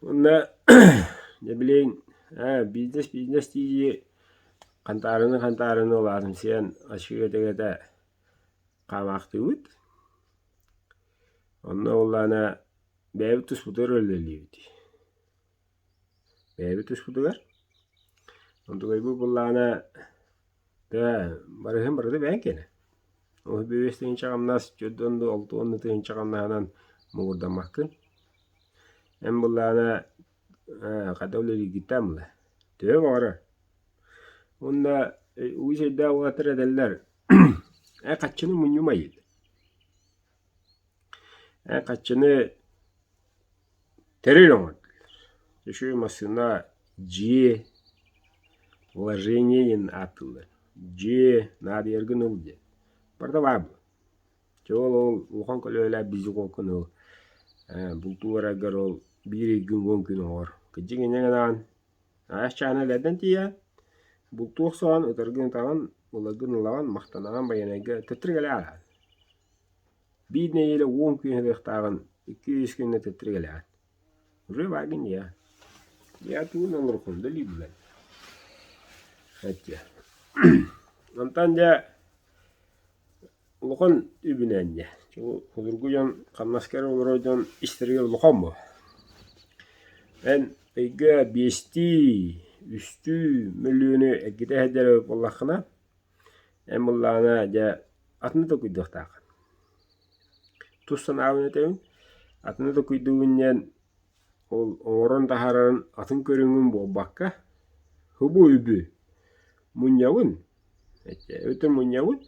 A: Уонна дьэ билигин ээ бизнес бизнес дии хантаарыны хантаарыны улаатымсыйан аччык-этэ хаамаахтыыбыт. Онно буоллаҕына бэйэбит туспутугар үлэлиибит. Бэйэбит туспутугар. Онтукайбыт буоллаҕына даа барыһым барыта бэйэҥ киэнэ. Ол биэс тыһыынча хамнас, 40 дуу, 60 дуу тыһыынча хамнаһынан муҥурдаммаккын. Эн буоллаҕына ээ хата үлэлииргиттэн буолла. Төһө баҕарар. Уонна үгүс өйдөөх уолаттар этэллэр ээ хаччыны мунньумай Ээ хаччыны тэрил оҥордулар. Үчүгэй массыына дьиэ, вложение диэн ааттыыллар. Дьиэ наадыйаргын ыл диэн. Барыта баар буолар. Чэ ол ол улахан көлүөһэлээх безуголканы ыл. Ээ бултуу бараргар ол биир ыйгын 10 күн оҥор. Кырдьык инньэ гынаҕын Аҕыйах чаана элэрдэн тиийэн, бултуу охсоон, ытаргын ытаҕын, ыларгын ылаҕын, махтанаҕын байанайга төттөрү кэлэҕин. Биир нэдиэлэ 10 күн ылыахтааҕын 2-3 күҥҥэ төттөрү кэлэҕин. Уже бааргын дии Я тугун олороххун да илиибинэн. Эттиэ. Онтон дьэ улахан үбүнэн дьэ судургу дьон хамнаска эрэ олорор дьон истэригэр улахан буо. Эн ыйга биэстии, үстүү мөлүйүөнү эргитэ сылдьар эбит буоллаххына, эн буоллаҕына дьэ атыны толкуйдуохтааххын. Тус санаабын этэбин, атыны толкуйдуубун диэн ол оҥорон таһаарарын атын көрүҥүн буолбакка, субу үбү мунньабын, эбэтэр мунньабын,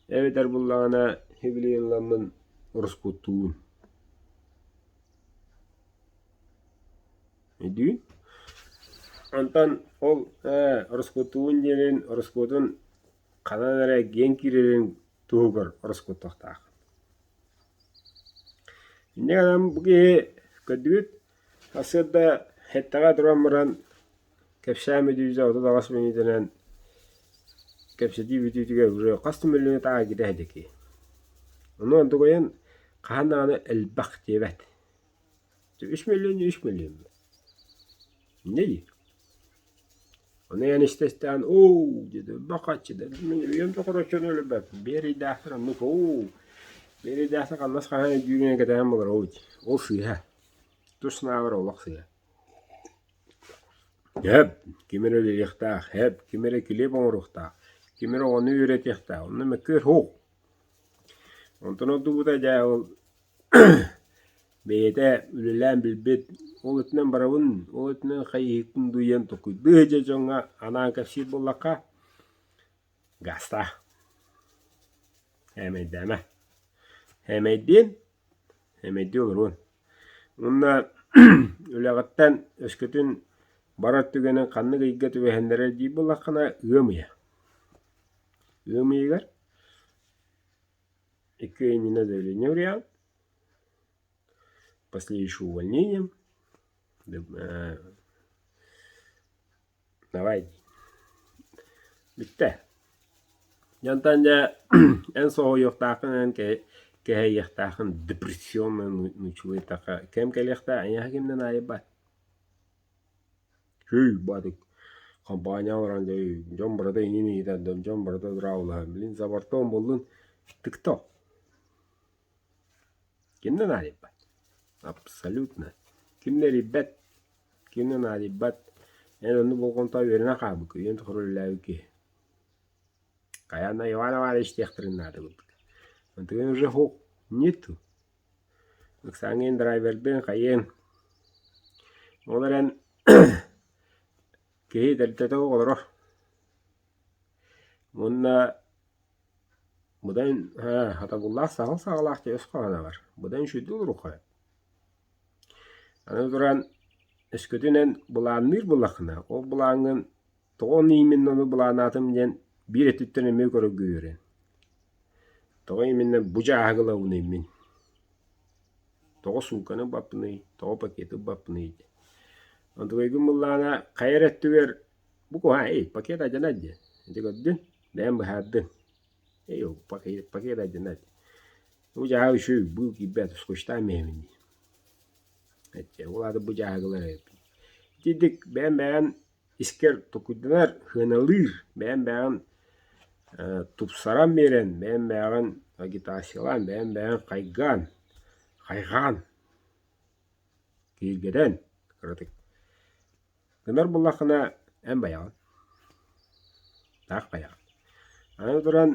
A: эбэтэр буоллаҕына сибилигин ыламмын ороскуоттуубун. Өйдүүгүн? Онтон ол ороскуоттуубун диэнин ороскуотун ханан эрэ эргийэн киирэрин туһугар ороскуоттуохтаах. Инньэ гынан бу киһи көрдүгүт, сарсыарда сэттэҕэ туран баран кэпсээн бүтүүтэ 38 мүнүүтэнэн кэпсэтии бүтүүтүгэр уже хас да мөлүйүөн таҕа киирэ сылдьар Ону онтукайын хаһан даҕаны элбэх диэбэт. Үс мөлүйүөн үс мөлүйүөн. Инньэ диир. Ону эн истэ-истээн оо диэтэ бахаччы да мин үйэм тухары оччону өлөрбөппүн биир ыйдаахтар оннук оо биир ыйдаахтар хамнас хаһан өйдүүрүн кэтэһэн буолар ол сыыһа тус санаабар олох сыыһа Һэп, ким эрэ үлэлиэхтээх, һэп, ким эрэ килиэп оҥоруохтаах, ким эрэ оҕону үөрэтиэхтээх, онно мөккүөр суох. Онтон ордубута дьэ ол бэйэтэ үлэлээн билбит, ол өттүнэн барабын, ол өттүнэн хайыһыкпын дуу диэн толкуйдуу сылдьар дьоҥҥо анаан кэпсиир буоллахха, гаастаах. Ээмэйдээмэ. Ээмэйдиэн, ээмэйдии олоруон. Уонна үлэҕиттэн өскөтүн барар түгэнин ханнык ыйга түбэһиннэрэр диир буоллаххына, ыам ыйа. Ыам ыйыгар икки ый иннинэ заявление уруйаҕын, последующее увольнение Давай Бүттэ. Дьонтон дьэ эн соһуйуохтааххын эн кэһэйиэхтааххын депрессионно нучулуйтахха кэм кэлиэхтээх эйиэхэ кимнэн аайбат. Чүй, баатык. Компания баран дьэ дьон барыта иҥин ыйытар, дьон барыта дорооболоһор. Блин, за бортом буоллун, ты кто? Ким да наадыйбат. Абсолютно. Ким да эрийбэт, ким да наадыйбат. Эн онно болҕомто үөрэнэн хаалбыккын, үйэҥ тухары үлэлээбит киһи. Хайаан да Иван Иванович диэхтэрин наада курдук. Онтугун уже хук нету. Ыксааҥҥын драйвердыын хайыаҥ. Ол эрэн киһи тэрилтэтэ олорор. Уонна быдан хатабыллаах саҕал саҕалаах диэн өс хоһооно бар. Быдан үчүгэйдик олоруохха сөп. Аны туран өскөтүн эн былаанныыр буоллаххына, ол былааҥҥын тоҕо ону именно ону былааннаатым диэн биир өттүттэн эмиэ көрөргө үөрэн. Тоҕо именно бу дьааһыгы ылабыный мин? Тоҕо суумканы ылбаппыный, тоҕо пакеты ылбаппыный диэн. Онтукайгын былаана хайа эрэ өттүгэр бу куһаҕан эй пакет алдьанар диэн. Ити көрдүн, бэйэм быһаардым. Эй ол пакет, пакет алдьанар. Бу дьааһык үчүгэй быыл киирбэт, скотчтаан иһэбин дии. Эчэ, ол аата бу дьааһыгылар эбиппин. Итинник бэйэм бэйэм искэр толкуйданар, сыаналыыр, бэйэм бэйэҕин тупсаран биэрэн, бэйэм бэйэҕин агитациялаан, бэйэм бэйэҕин хайгаан, хайҕаан, киһиргэтэн кыратык гынар буоллаххына эн байаҕын, таах байаҕын. Аны туран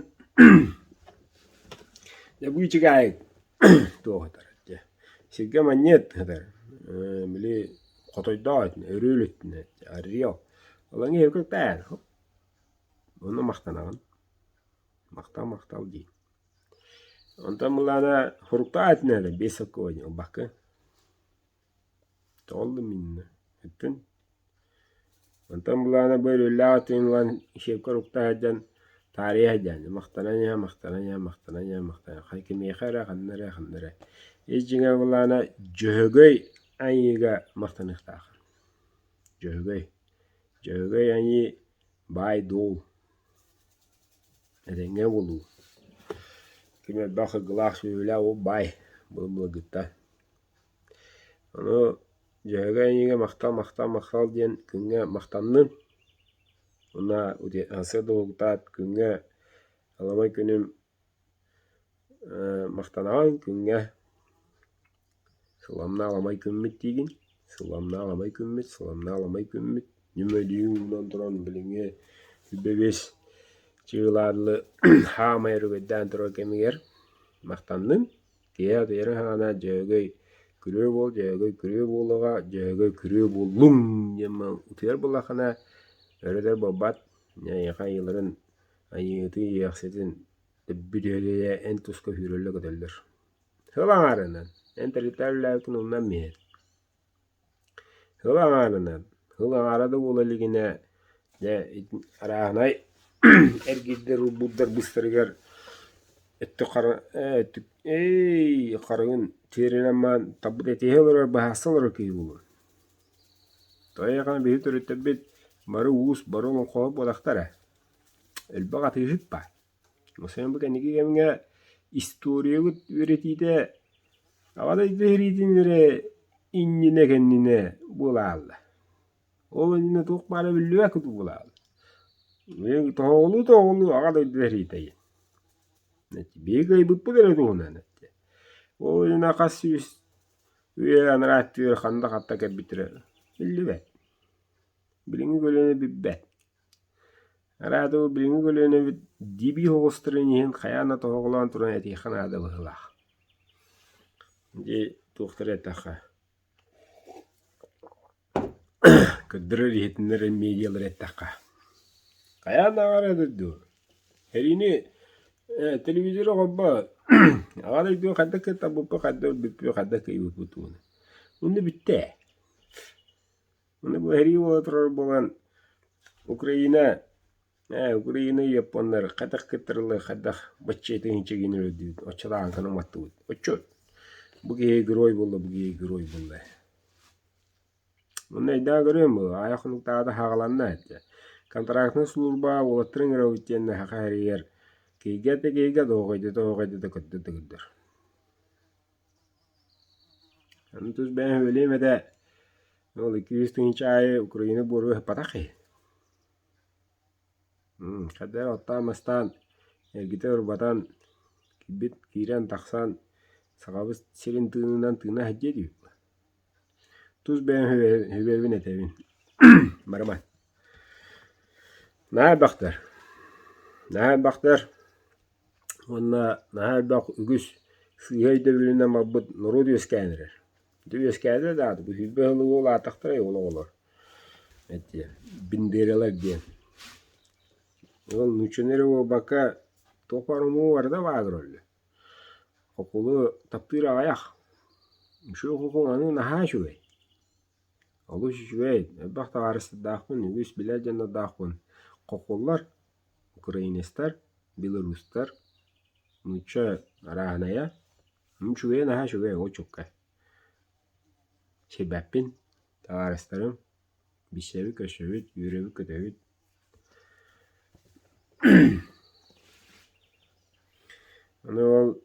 A: дьэ бу ичигэйик туох этэр дьэ сиргэ манньыат этэр били хотойдоох өрүөл өттүнэ орел Ылаҥ иһэ Онно махтанаҕын махтал махтал дии Онтон былаана хуруктаах этинэ биэс сокуонньу ылбакка Тоҕо миннэ эттин Онтон былаана бу өрүөллээх өттүн ылан сиэпкэр укта сылдьан таарыйа сылдьан махтанан иһэ махтанан иһэ махтанан иһэ махтанан хай кимиэхэ эрэ ханна эрэ ханна эрэ ис дьиҥэ былаана Дьөһөгөй айыыга махтаныахтааххын Дьөһөгөй Дьөһөгөй айыы баай-дуол этэҥҥэ буолуу Ким элбэх сылгылаах сүөһүлээх ол баай былыр-былыргыттан Ону Дьөһөгөй эйиэхэ махтал, махтал, махтал диэн күҥҥэ махтанным уонна сарсыарда уһуктаат күҥҥэ аламай күнүм махтанаҕын күҥҥэ сыламна аламай күммүт диигин, сыламна аламай күммүт, сыламна аламай күммүт ньүмөлүүн уунан туран билиҥҥи 25 чыылаанлы хаамай өрүгэйдээн турар кэмигэр махтанным. Киһи атыйарын саҕана Дьөһөгөй күрүө буол, Дьөһөгөй күрүө буолуоҕа, Дьөһөгөй күрүө буоллуҥ диэн утуйар буоллаххына өрө-өтөр буолбат, эйиэхэ айыыларын айыытын иэхситин бүдүөлүйэ эн туска сүүрэллэр-көтөллөр. Сыл аҥаарынан эн тэрилтэ үлэлээбиккин умнан биэр. Сыл аҥаарынан, сыл аҥаара да буола илигинэ, дьэ арааһынай эргийдэр урбуурдар быстарыгар өттүк хара өттүк ээй харыгын тиэринэн маан талбыт этиһэ олорор быһаарса олорор киһи буолуо. Тоҕо эйиэхэ биһиги төрүттэрбит бары уус, бары олоҥхоһут буолахтара. Элбэх атыыһыт баар. Осуон бу кэнники кэмҥэ историябыт үөрэтиитэ Аҕа дойду сэриитин эрэ иннинэ-кэннинэ буолаалла. Ол иннинэ туох баара биллибэт курдук буолаалла. Тоһоҕолуу-тоһоҕолуу Аҕа дойду сэриитэ Биһиги кыайбыппыт эрэ туһунан Ол иннинэ хас сүүс үйэ анараа өттүгэр ханна хатта кэлбиттэрэ биллибэт. Билиҥҥи көлүөнэ билбэт. Араатыы билиҥҥи көлүөнэбит дибии оҕустарын иһин хайаан да тоһоҕолоон туран этиэххэ наада быһыылаах. Дии туохтары эттэххэ көрдөрөр иһитиннэрэр медиалары эттэххэ хайаан даҕаны дойду эриини телевизоры оҕорбо аҕа дойдуга хайдах кыттарбыппыт хайдах өлбүппүт хайдах кыайбыппыт туһунан онно бүттэ Ону бу сэрии буола турар буолан Украина ээ Украина японнар хайдах кыттарыллар хайдах бачча тыһыынча өлөрдүбүт оччолооҕун уматтыбыт оччо бу киһи герой буолла бу киһи герой буолла Онно өйдөөн көрүөм бу аайа хонуктааҕыта хааланна этэ контрактнай служба уолаттарын ыҥырабыт диэн саха сиригэр киһигэ да киһигэ доҕойдо доҕойдо да көрдөр да көрдөр Аны тус бэйэм сөбүлүөм этэ, ол 200 тыһыынча аайы Украина буоруга ыһыппатах киһи. Хайдах эрэ оттоон-мастаан, эргитэ-урбатан, киирбит киирэн-тахсан Сахабыт сирин тыынынан тыына сылдьыа диибит. Тус бэйэм сүбэбин этэбин, барыма. Наһаа элбэхтэр, наһаа элбэхтэр уонна наһаа элбэх үгүс сыыһа өйдөбүлүнэн барбыт норуот үөскээн эрэр. Ити үөскээтэ да аата бу 20 сылы улааттахтара ол оҕолор эти бендералар диэн. Ол нууччаны эрэ буолбакка туох баар омугу барыта бааллар олло. Хокулу таптыыр аҕыйах. Үчүгэй хокул аны наһаа үчүгэй. Олус үчүгэй, элбэх табаарыстардаахпын, үгүс билэр дьоннордоохпун. Хокуллар, украинецтар, белорустар, нуучча арааһынайа. Үчүгэйэ наһаа үчүгэй, ол чуолкай. Сирбэппин, табаарыстарым, билсэбит-көрсөбүт, үөрэбит-көтөбүт. Аны ол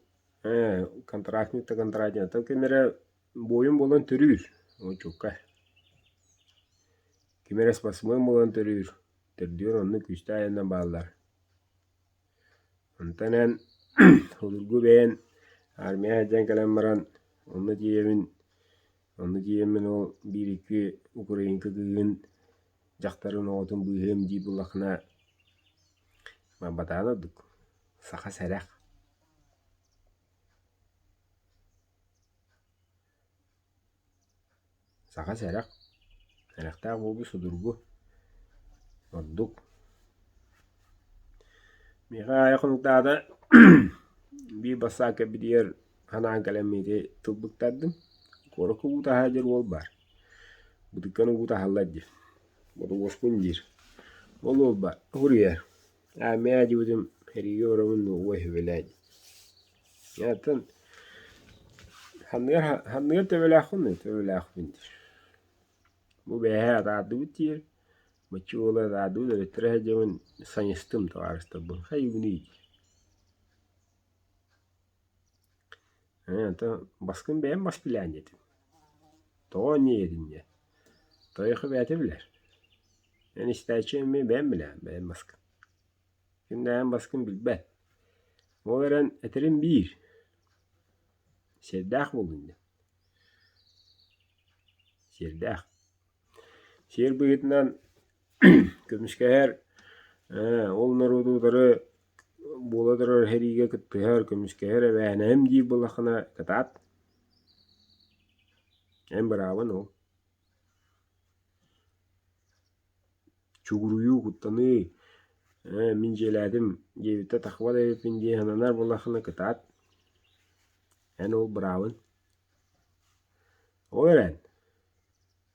A: контрактник да контрактник, оттон ким эрэ буойун буолан төрүүр, ол чуолкай. Ким эрэ спортсмен буолан төрүүр, төрдүөн оннук күүстээх айаннар бааллар. Онтон эн судургу бэйэн армия сылдьан кэлэн баран онно тиийэбин, онно тиийэммин ол биир-икки украинка кыыһын дьахтарын оҕотун быыһыам дии буоллаххына барбатаҕын ордук, саха сэрэх. Саха сэрэх, сэрэхтээх буолуу судургу, ордук. Миэхэ аайы хонуктаата биир бассаап кэлбитигэр санаан кэлэммин ити тылбыктардым. Куоракка уу таһаа диир уол баар. Бытыкканы уу таһаллар диир. Бодобуоспун диир. Ол уол баар суруйар: «Аа мээ диэбитим эриигэ барабын дуо уой сүбэлээ» диир. Оттон ханныгар ханныгар төбөлөөххүн дуо төбөлөөхпүн диир. Бу бэйэһэ атаардыбыт диир. Бачча уола атаардыбыт эбэттэрэ сылдьабын сайыстым табаарыстарбын хайыыбыный диир. Ээ, онтон баскын бэйэм бас билээн диэтим. Тоҕо инньэ диэтиҥ диэн. Тойоху бэйэтэ билэр. Эн истээччи эмиэ бэйэм билэҕин, бэйэм баскын. Ким да эн баскын билбэт. Ол эрэн этэрим биир. Сиэрдээх буоллун диэн. Сиэрдээх. Сиэр быһыытынан көмүскэһэр, ол норуоту утары буола турар сэриигэ кыттыһар, көмүскэһэр эбээһинэһим диир буоллаххына кытаат. Эн быраабын ол. Чугуруйуу, куттаныы, ээ мин дьиэлээтим диэбиттэ таххыбат эбиппин дии сананар буоллаххына кытаат. Эн ол быраабын. Ол эрэн,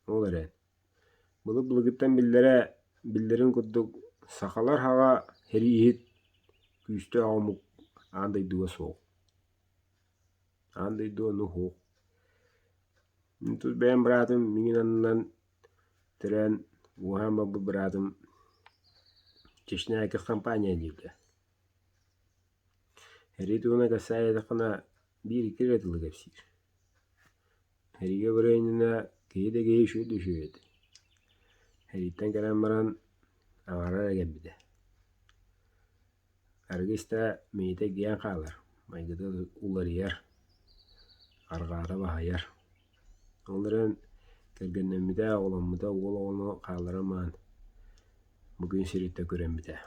A: ол эрэн, былыр-былыргыттан биллэрэ биллэрин курдук сахалар хаҕа сэрииһит күүстээх омук аан дойдуга суох. Аан дойду ону суох. Мин тус бэйэм быраатым миигин аннынан төрөөн ууһаан барбыт быраатым Чечня компания диэбитэ. Эрии туһунан кэпсээтэххинэ биир-икки эрэ тылы кэпсиир. Эриигэ барыан иннинэ киһи да киһи үчүгэй да үчүгэй этэ. Эрииттэн кэлэн баран аҥаара эрэ кэлбитэ. Арыгы истэ мэйиитэ эргийэн хаалар, майгыта уларыйар, арҕаата баһыйар. Ол эрэн кэргэннэммитэ, оҕоломмута, уол оҕону хаалларан баран бу күн сириттэн күрэммитэ.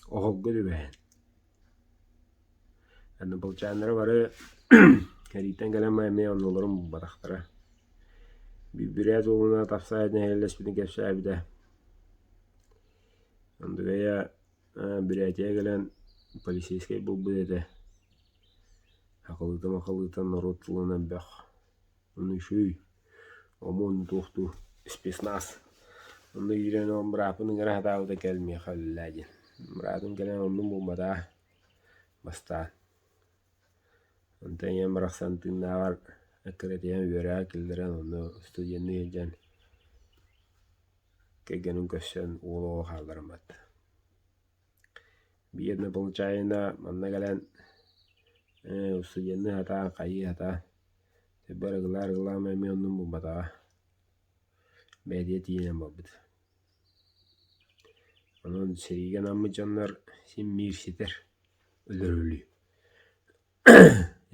A: Оһолго түбэһэн. Однополчаннара бары кэрииттэн кэлэн баран эмиэ оннуларын булбатахтара. Бүрээт уолуна тахсаат нэһиэллэспитин кэпсээбитэ. Андрея Бүрээтийэ кэлэн полицейскай буолбут этэ. Хахалыыта-махалыыта норуот тылынан бөх. Ону үчүгэй, омун туохтуу спецназ. Онно киирэн ол бырааппын ыҥыра сатаабыта кэл миэхэ үлэлээ диэн. Быраатым кэлэн оннун булбатаҕа бастаан. Онтон ийэм барахсан тыыннааҕар эккирэтиһэн үөрэҕэ киллэрэн онно студенныы сылдьан кэргэнин көрсөн уол оҕо хаалларыммат. Биир однополчанина манна кэлэн студенныы сатаан, хайыы сатаан, арыгылаа-арыгылаан эмиэ оннун булбатаҕа, бэйэтигэр тиийинэн барбыт. Онон сэриигэ анаммыт дьоннор син биир ситэр, өлөр өлүү.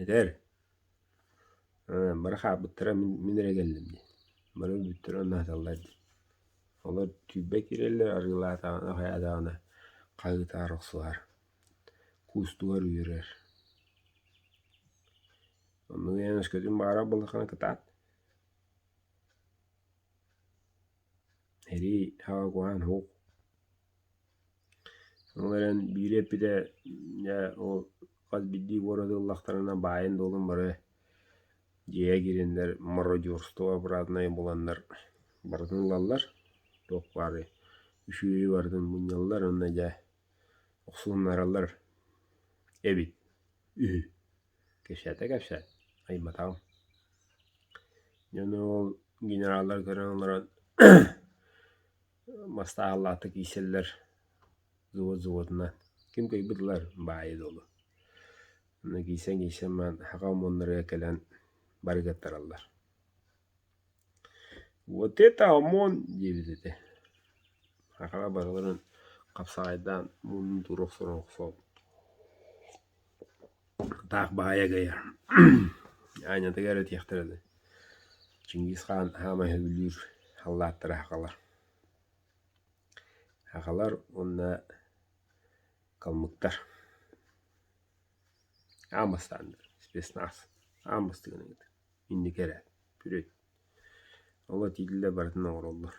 A: Этэр, бары хаалбыттара мин эрэ кэллим диэн, бары өлбүттэрэ онно сыталлар диэн. Олор түүрбэ киирэллэр, арыылаатаҕына хайаатаҕына хаһыытаары охсуһар, куустугар үөрэр. Оннук эн өскөтүн баҕарар буоллаххына кытаат. Эрий аҕа куһаҕан суох. Ол эрэн биири эппитэ дьэ ол хас биирдии куораты ыллахтарына баайын-дуолун бары дьиэҕэ киирэннэр мародерство обратное буланнар барытын ылаллар, туох баарый үчүгэйи барытын мунньаллар уонна дьэ охсуһуннараллар эбит үһү. Кэпсээтэ кэпсээт, айбатаҕым. Дьону ол генераллар көрөн олорон мастааллаатык иисэллэр взвод взводунан. Ким кыайбыт ылар баайы-дуолу. Онно киирсэн-киирсэн баран саха ОМОНнарыгар кэлэн бары кыттараллар. Вот это ОМОН диэбит этэ. Сахаҕа барыларын хапсаҕайдаан муннун тура охсор охсоот Таах баайа кыайар Аанньатыгар этиэхтэрэ да Чингис хаан саамай сөбүлүүр халлааттара сахалар. Сахалар уонна калмыктар. Аан бастааннар спецназ аан бастыҥын ыытар инники эрэ вперед Ол этиилэрэ барытын оҥороллор.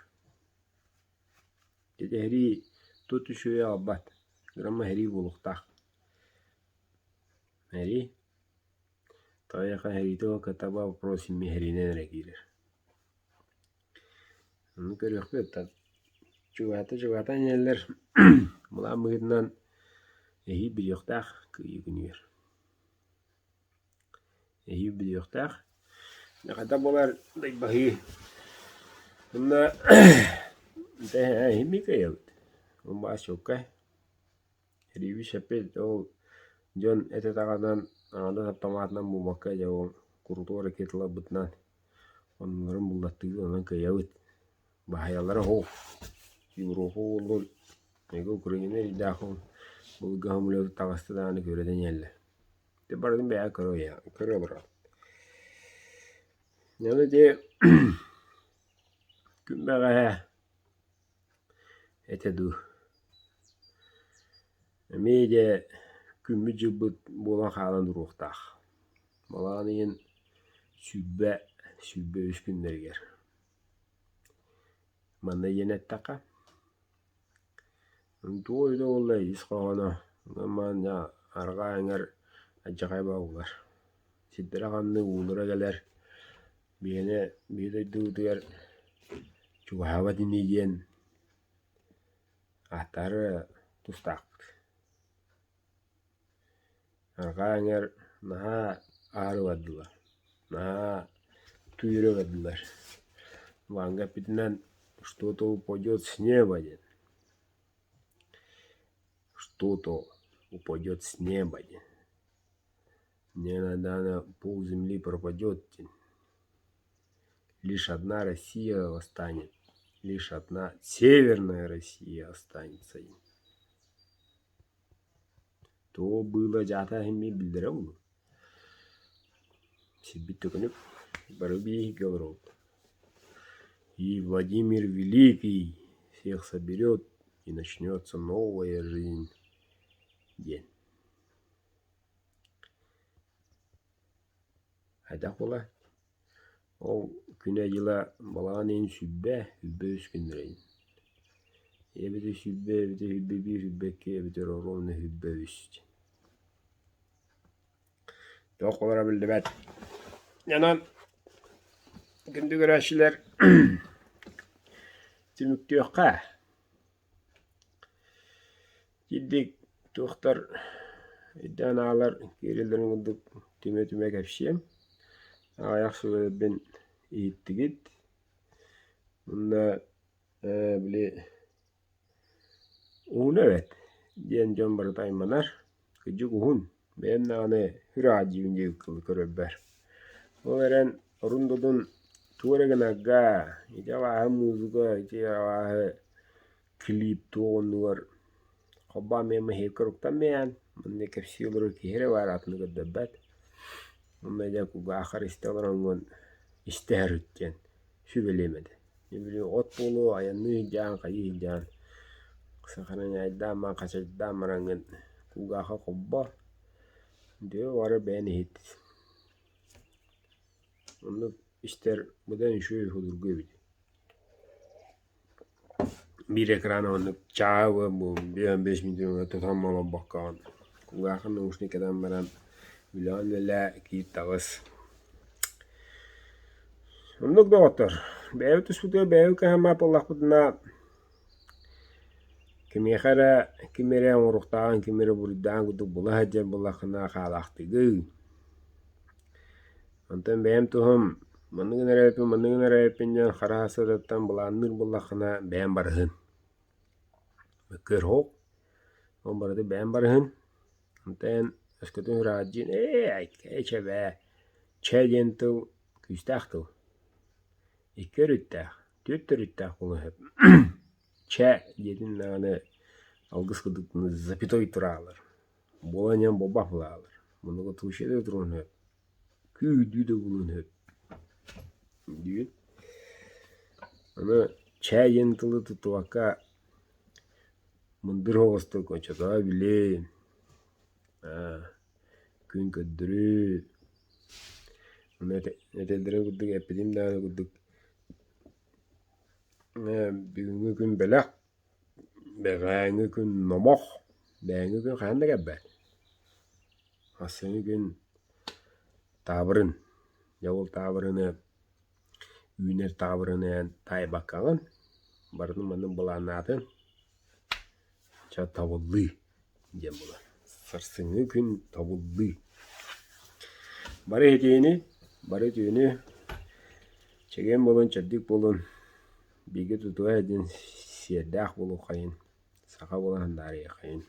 A: Ити тут үчүгэйи аҕалбат, грамма эһэрии буолуохтаах. Эһэрии Тоҕо эһэриитэ ол кытаба вопрос эмиэ эһэриинэн эрэ киирэр. Ону көрүөхпүт чугаһата-чугаһатан иһэллэр былаан быһыытынан эһии билиэхтээх кыайыы күнүгэр. Эһии билиэхтээх. Хайдах буолар дайбаһыы. Уонна эһими кыайабыт. Баас чуолкай. Эриэбис эппит ол дьон этэ даҕанан аҥардас аптамаатынан буолбакка дьэ ол курутуор ракеталарбытынан оннуларын буллаттыыбыт онон кыайабыт. Баһыйаллара суох. Европа уолун эгэ Украина эрэйдээх уол былыргы самолету таҕыста даҕаны күөрэтэн иһэллэр. Ити барытын бэйэ көрө көрө олорор. Ону ити күн бэҕэһээ этэ дуу эмиэ дьэ күммүт-дьылбыт буолан хаалан туруохтаах. Балаҕан ыйын 20 23 күннэригэр. Манна диэн эттэххэ, туох өйдө буолла ис хоһооно манна арҕаа эҥэр алдьархай бааллар. Сирдэрэ ханнык уулара кэлэр, биһиэнэ биһи дойдубутугар чугаһаабат ини диэн ааттаары тустаахпыт. Арҕаа эҥэр наһаа аһары бардылар, наһаа түүрэ бардылар. Ванга эппитинэн что-то упадет с неба диэн. Что-то упадет с неба диэн. Не пол земли пропадет диэн. Лишь одна Россия восстанет, лишь одна Северная Россия останется диэн. Туох быыла дьаата иһин биллэрэ буолуо. Сирбит төкүнүк бары биһиги олоробут. И Владимир Великий всех соберет и начнется новая жизнь диэн. Хайдах буолар? Ол күнэ-дьыла балаҕан ыйын 20, 23 күннэрэ ини. Эбэтэр 20, эбэтэр 21, 22, эбэтэр ровно 23 Туох буолара биллибэт. Онон күндү көрөөччүлэр түмүктүөххэ. Итинник туохтар өйдөөн аалар киирэллэрин курдук түмэ-түмэ кэпсиэм. Аҕыйах сүбэлэрбин иһиттигит. Уонна били уһун эбээт диэн дьон барыта айманар. Кырдьык уһун, бэйэм даҕаны сүр аадьыйбын диэбит кылы көрөрбөр. Ол эрэн орун-додун тугу эрэ гынарга, ити абааһы музыка, ити абааһы. Клип туох оннугар холбоон эмиэ маһиырка уруктаммыйаан, манна кэпсии олорор киһи эрэ баар атыны көрдөрбөт. Онно дьэ кулгааххар истэ олороҥҥун истэ сырыт диэн сүбэлиэм этэ. Били от буолуо, айанныы сылдьаан, хайыы сылдьаан, сохраняйдаан баран, хачайдаан бараҥҥын кулгаахха холбоо, дьэ бары бэйэн иһит. Оннук истэр быдан үчүгэй судургу эбит. Биир экран оннук чааһы 5 мүнүүтэ тутан олорбоккоҕун кулгааххын наушник кэтэн баран үлэҕин үлэлээ, киир таҕыс. Оннук доҕоттор, бэйэбит туспутугар бэйэбит кыһаммат буоллахпытына кимиэхэ эрэ ким эрэ оҥоруохтааҕын, ким эрэ буруйдааҕын курдук була сылдьар буоллаххына хаалаахтыгын. Онтон бэйэм туһум маннык гына эрэбиппин, маннык гына эрэбиппин диэн хара сытыттан былаанныыр буоллаххына бэйэм барыһын. Мөккүөр суох, ол барыта бэйэм барыһын. Онтон өскөтүн ыраадьыйан ээ чэ бээ, чэ диэн тыл күүстээх тыл. Икки өрүттээх, түөрт өрүттээх буолуон сөп. Чэ диэтин даҕаны алгыс курдук запятой тураалар. Буолан иһэн буолбат буолаалар. Муннуга тушье да туруон сөп, күүрдүү да буолуон сөп диибин. Аны чээй диэн тылы туттубакка мындыр оҕустук оччотоо били күн көрдөрүү ону этэллэрин курдук эппитим даҕаны курдук бүгүҥҥү күн бэлэх Бэҕээҥҥи күн номох, бэйэҥҥи күн хаһан да кэлбэт. Ахсыҥҥы күн таабырын, дьэ ол таабырыны үүнэр таабырыны эн таайбаккаҕын, барытын маннык былааннаатын, чэ табыллыы диэн буолар. Сарсыҥҥы күн табыллыы. Бары этиини, бары үтүөнү, чэгиэн буолун, чэбдик буолун Бииргэ тутуһа диэн сиэрдээх буолуоххайын, саха буолан сандаарыйыаххайын.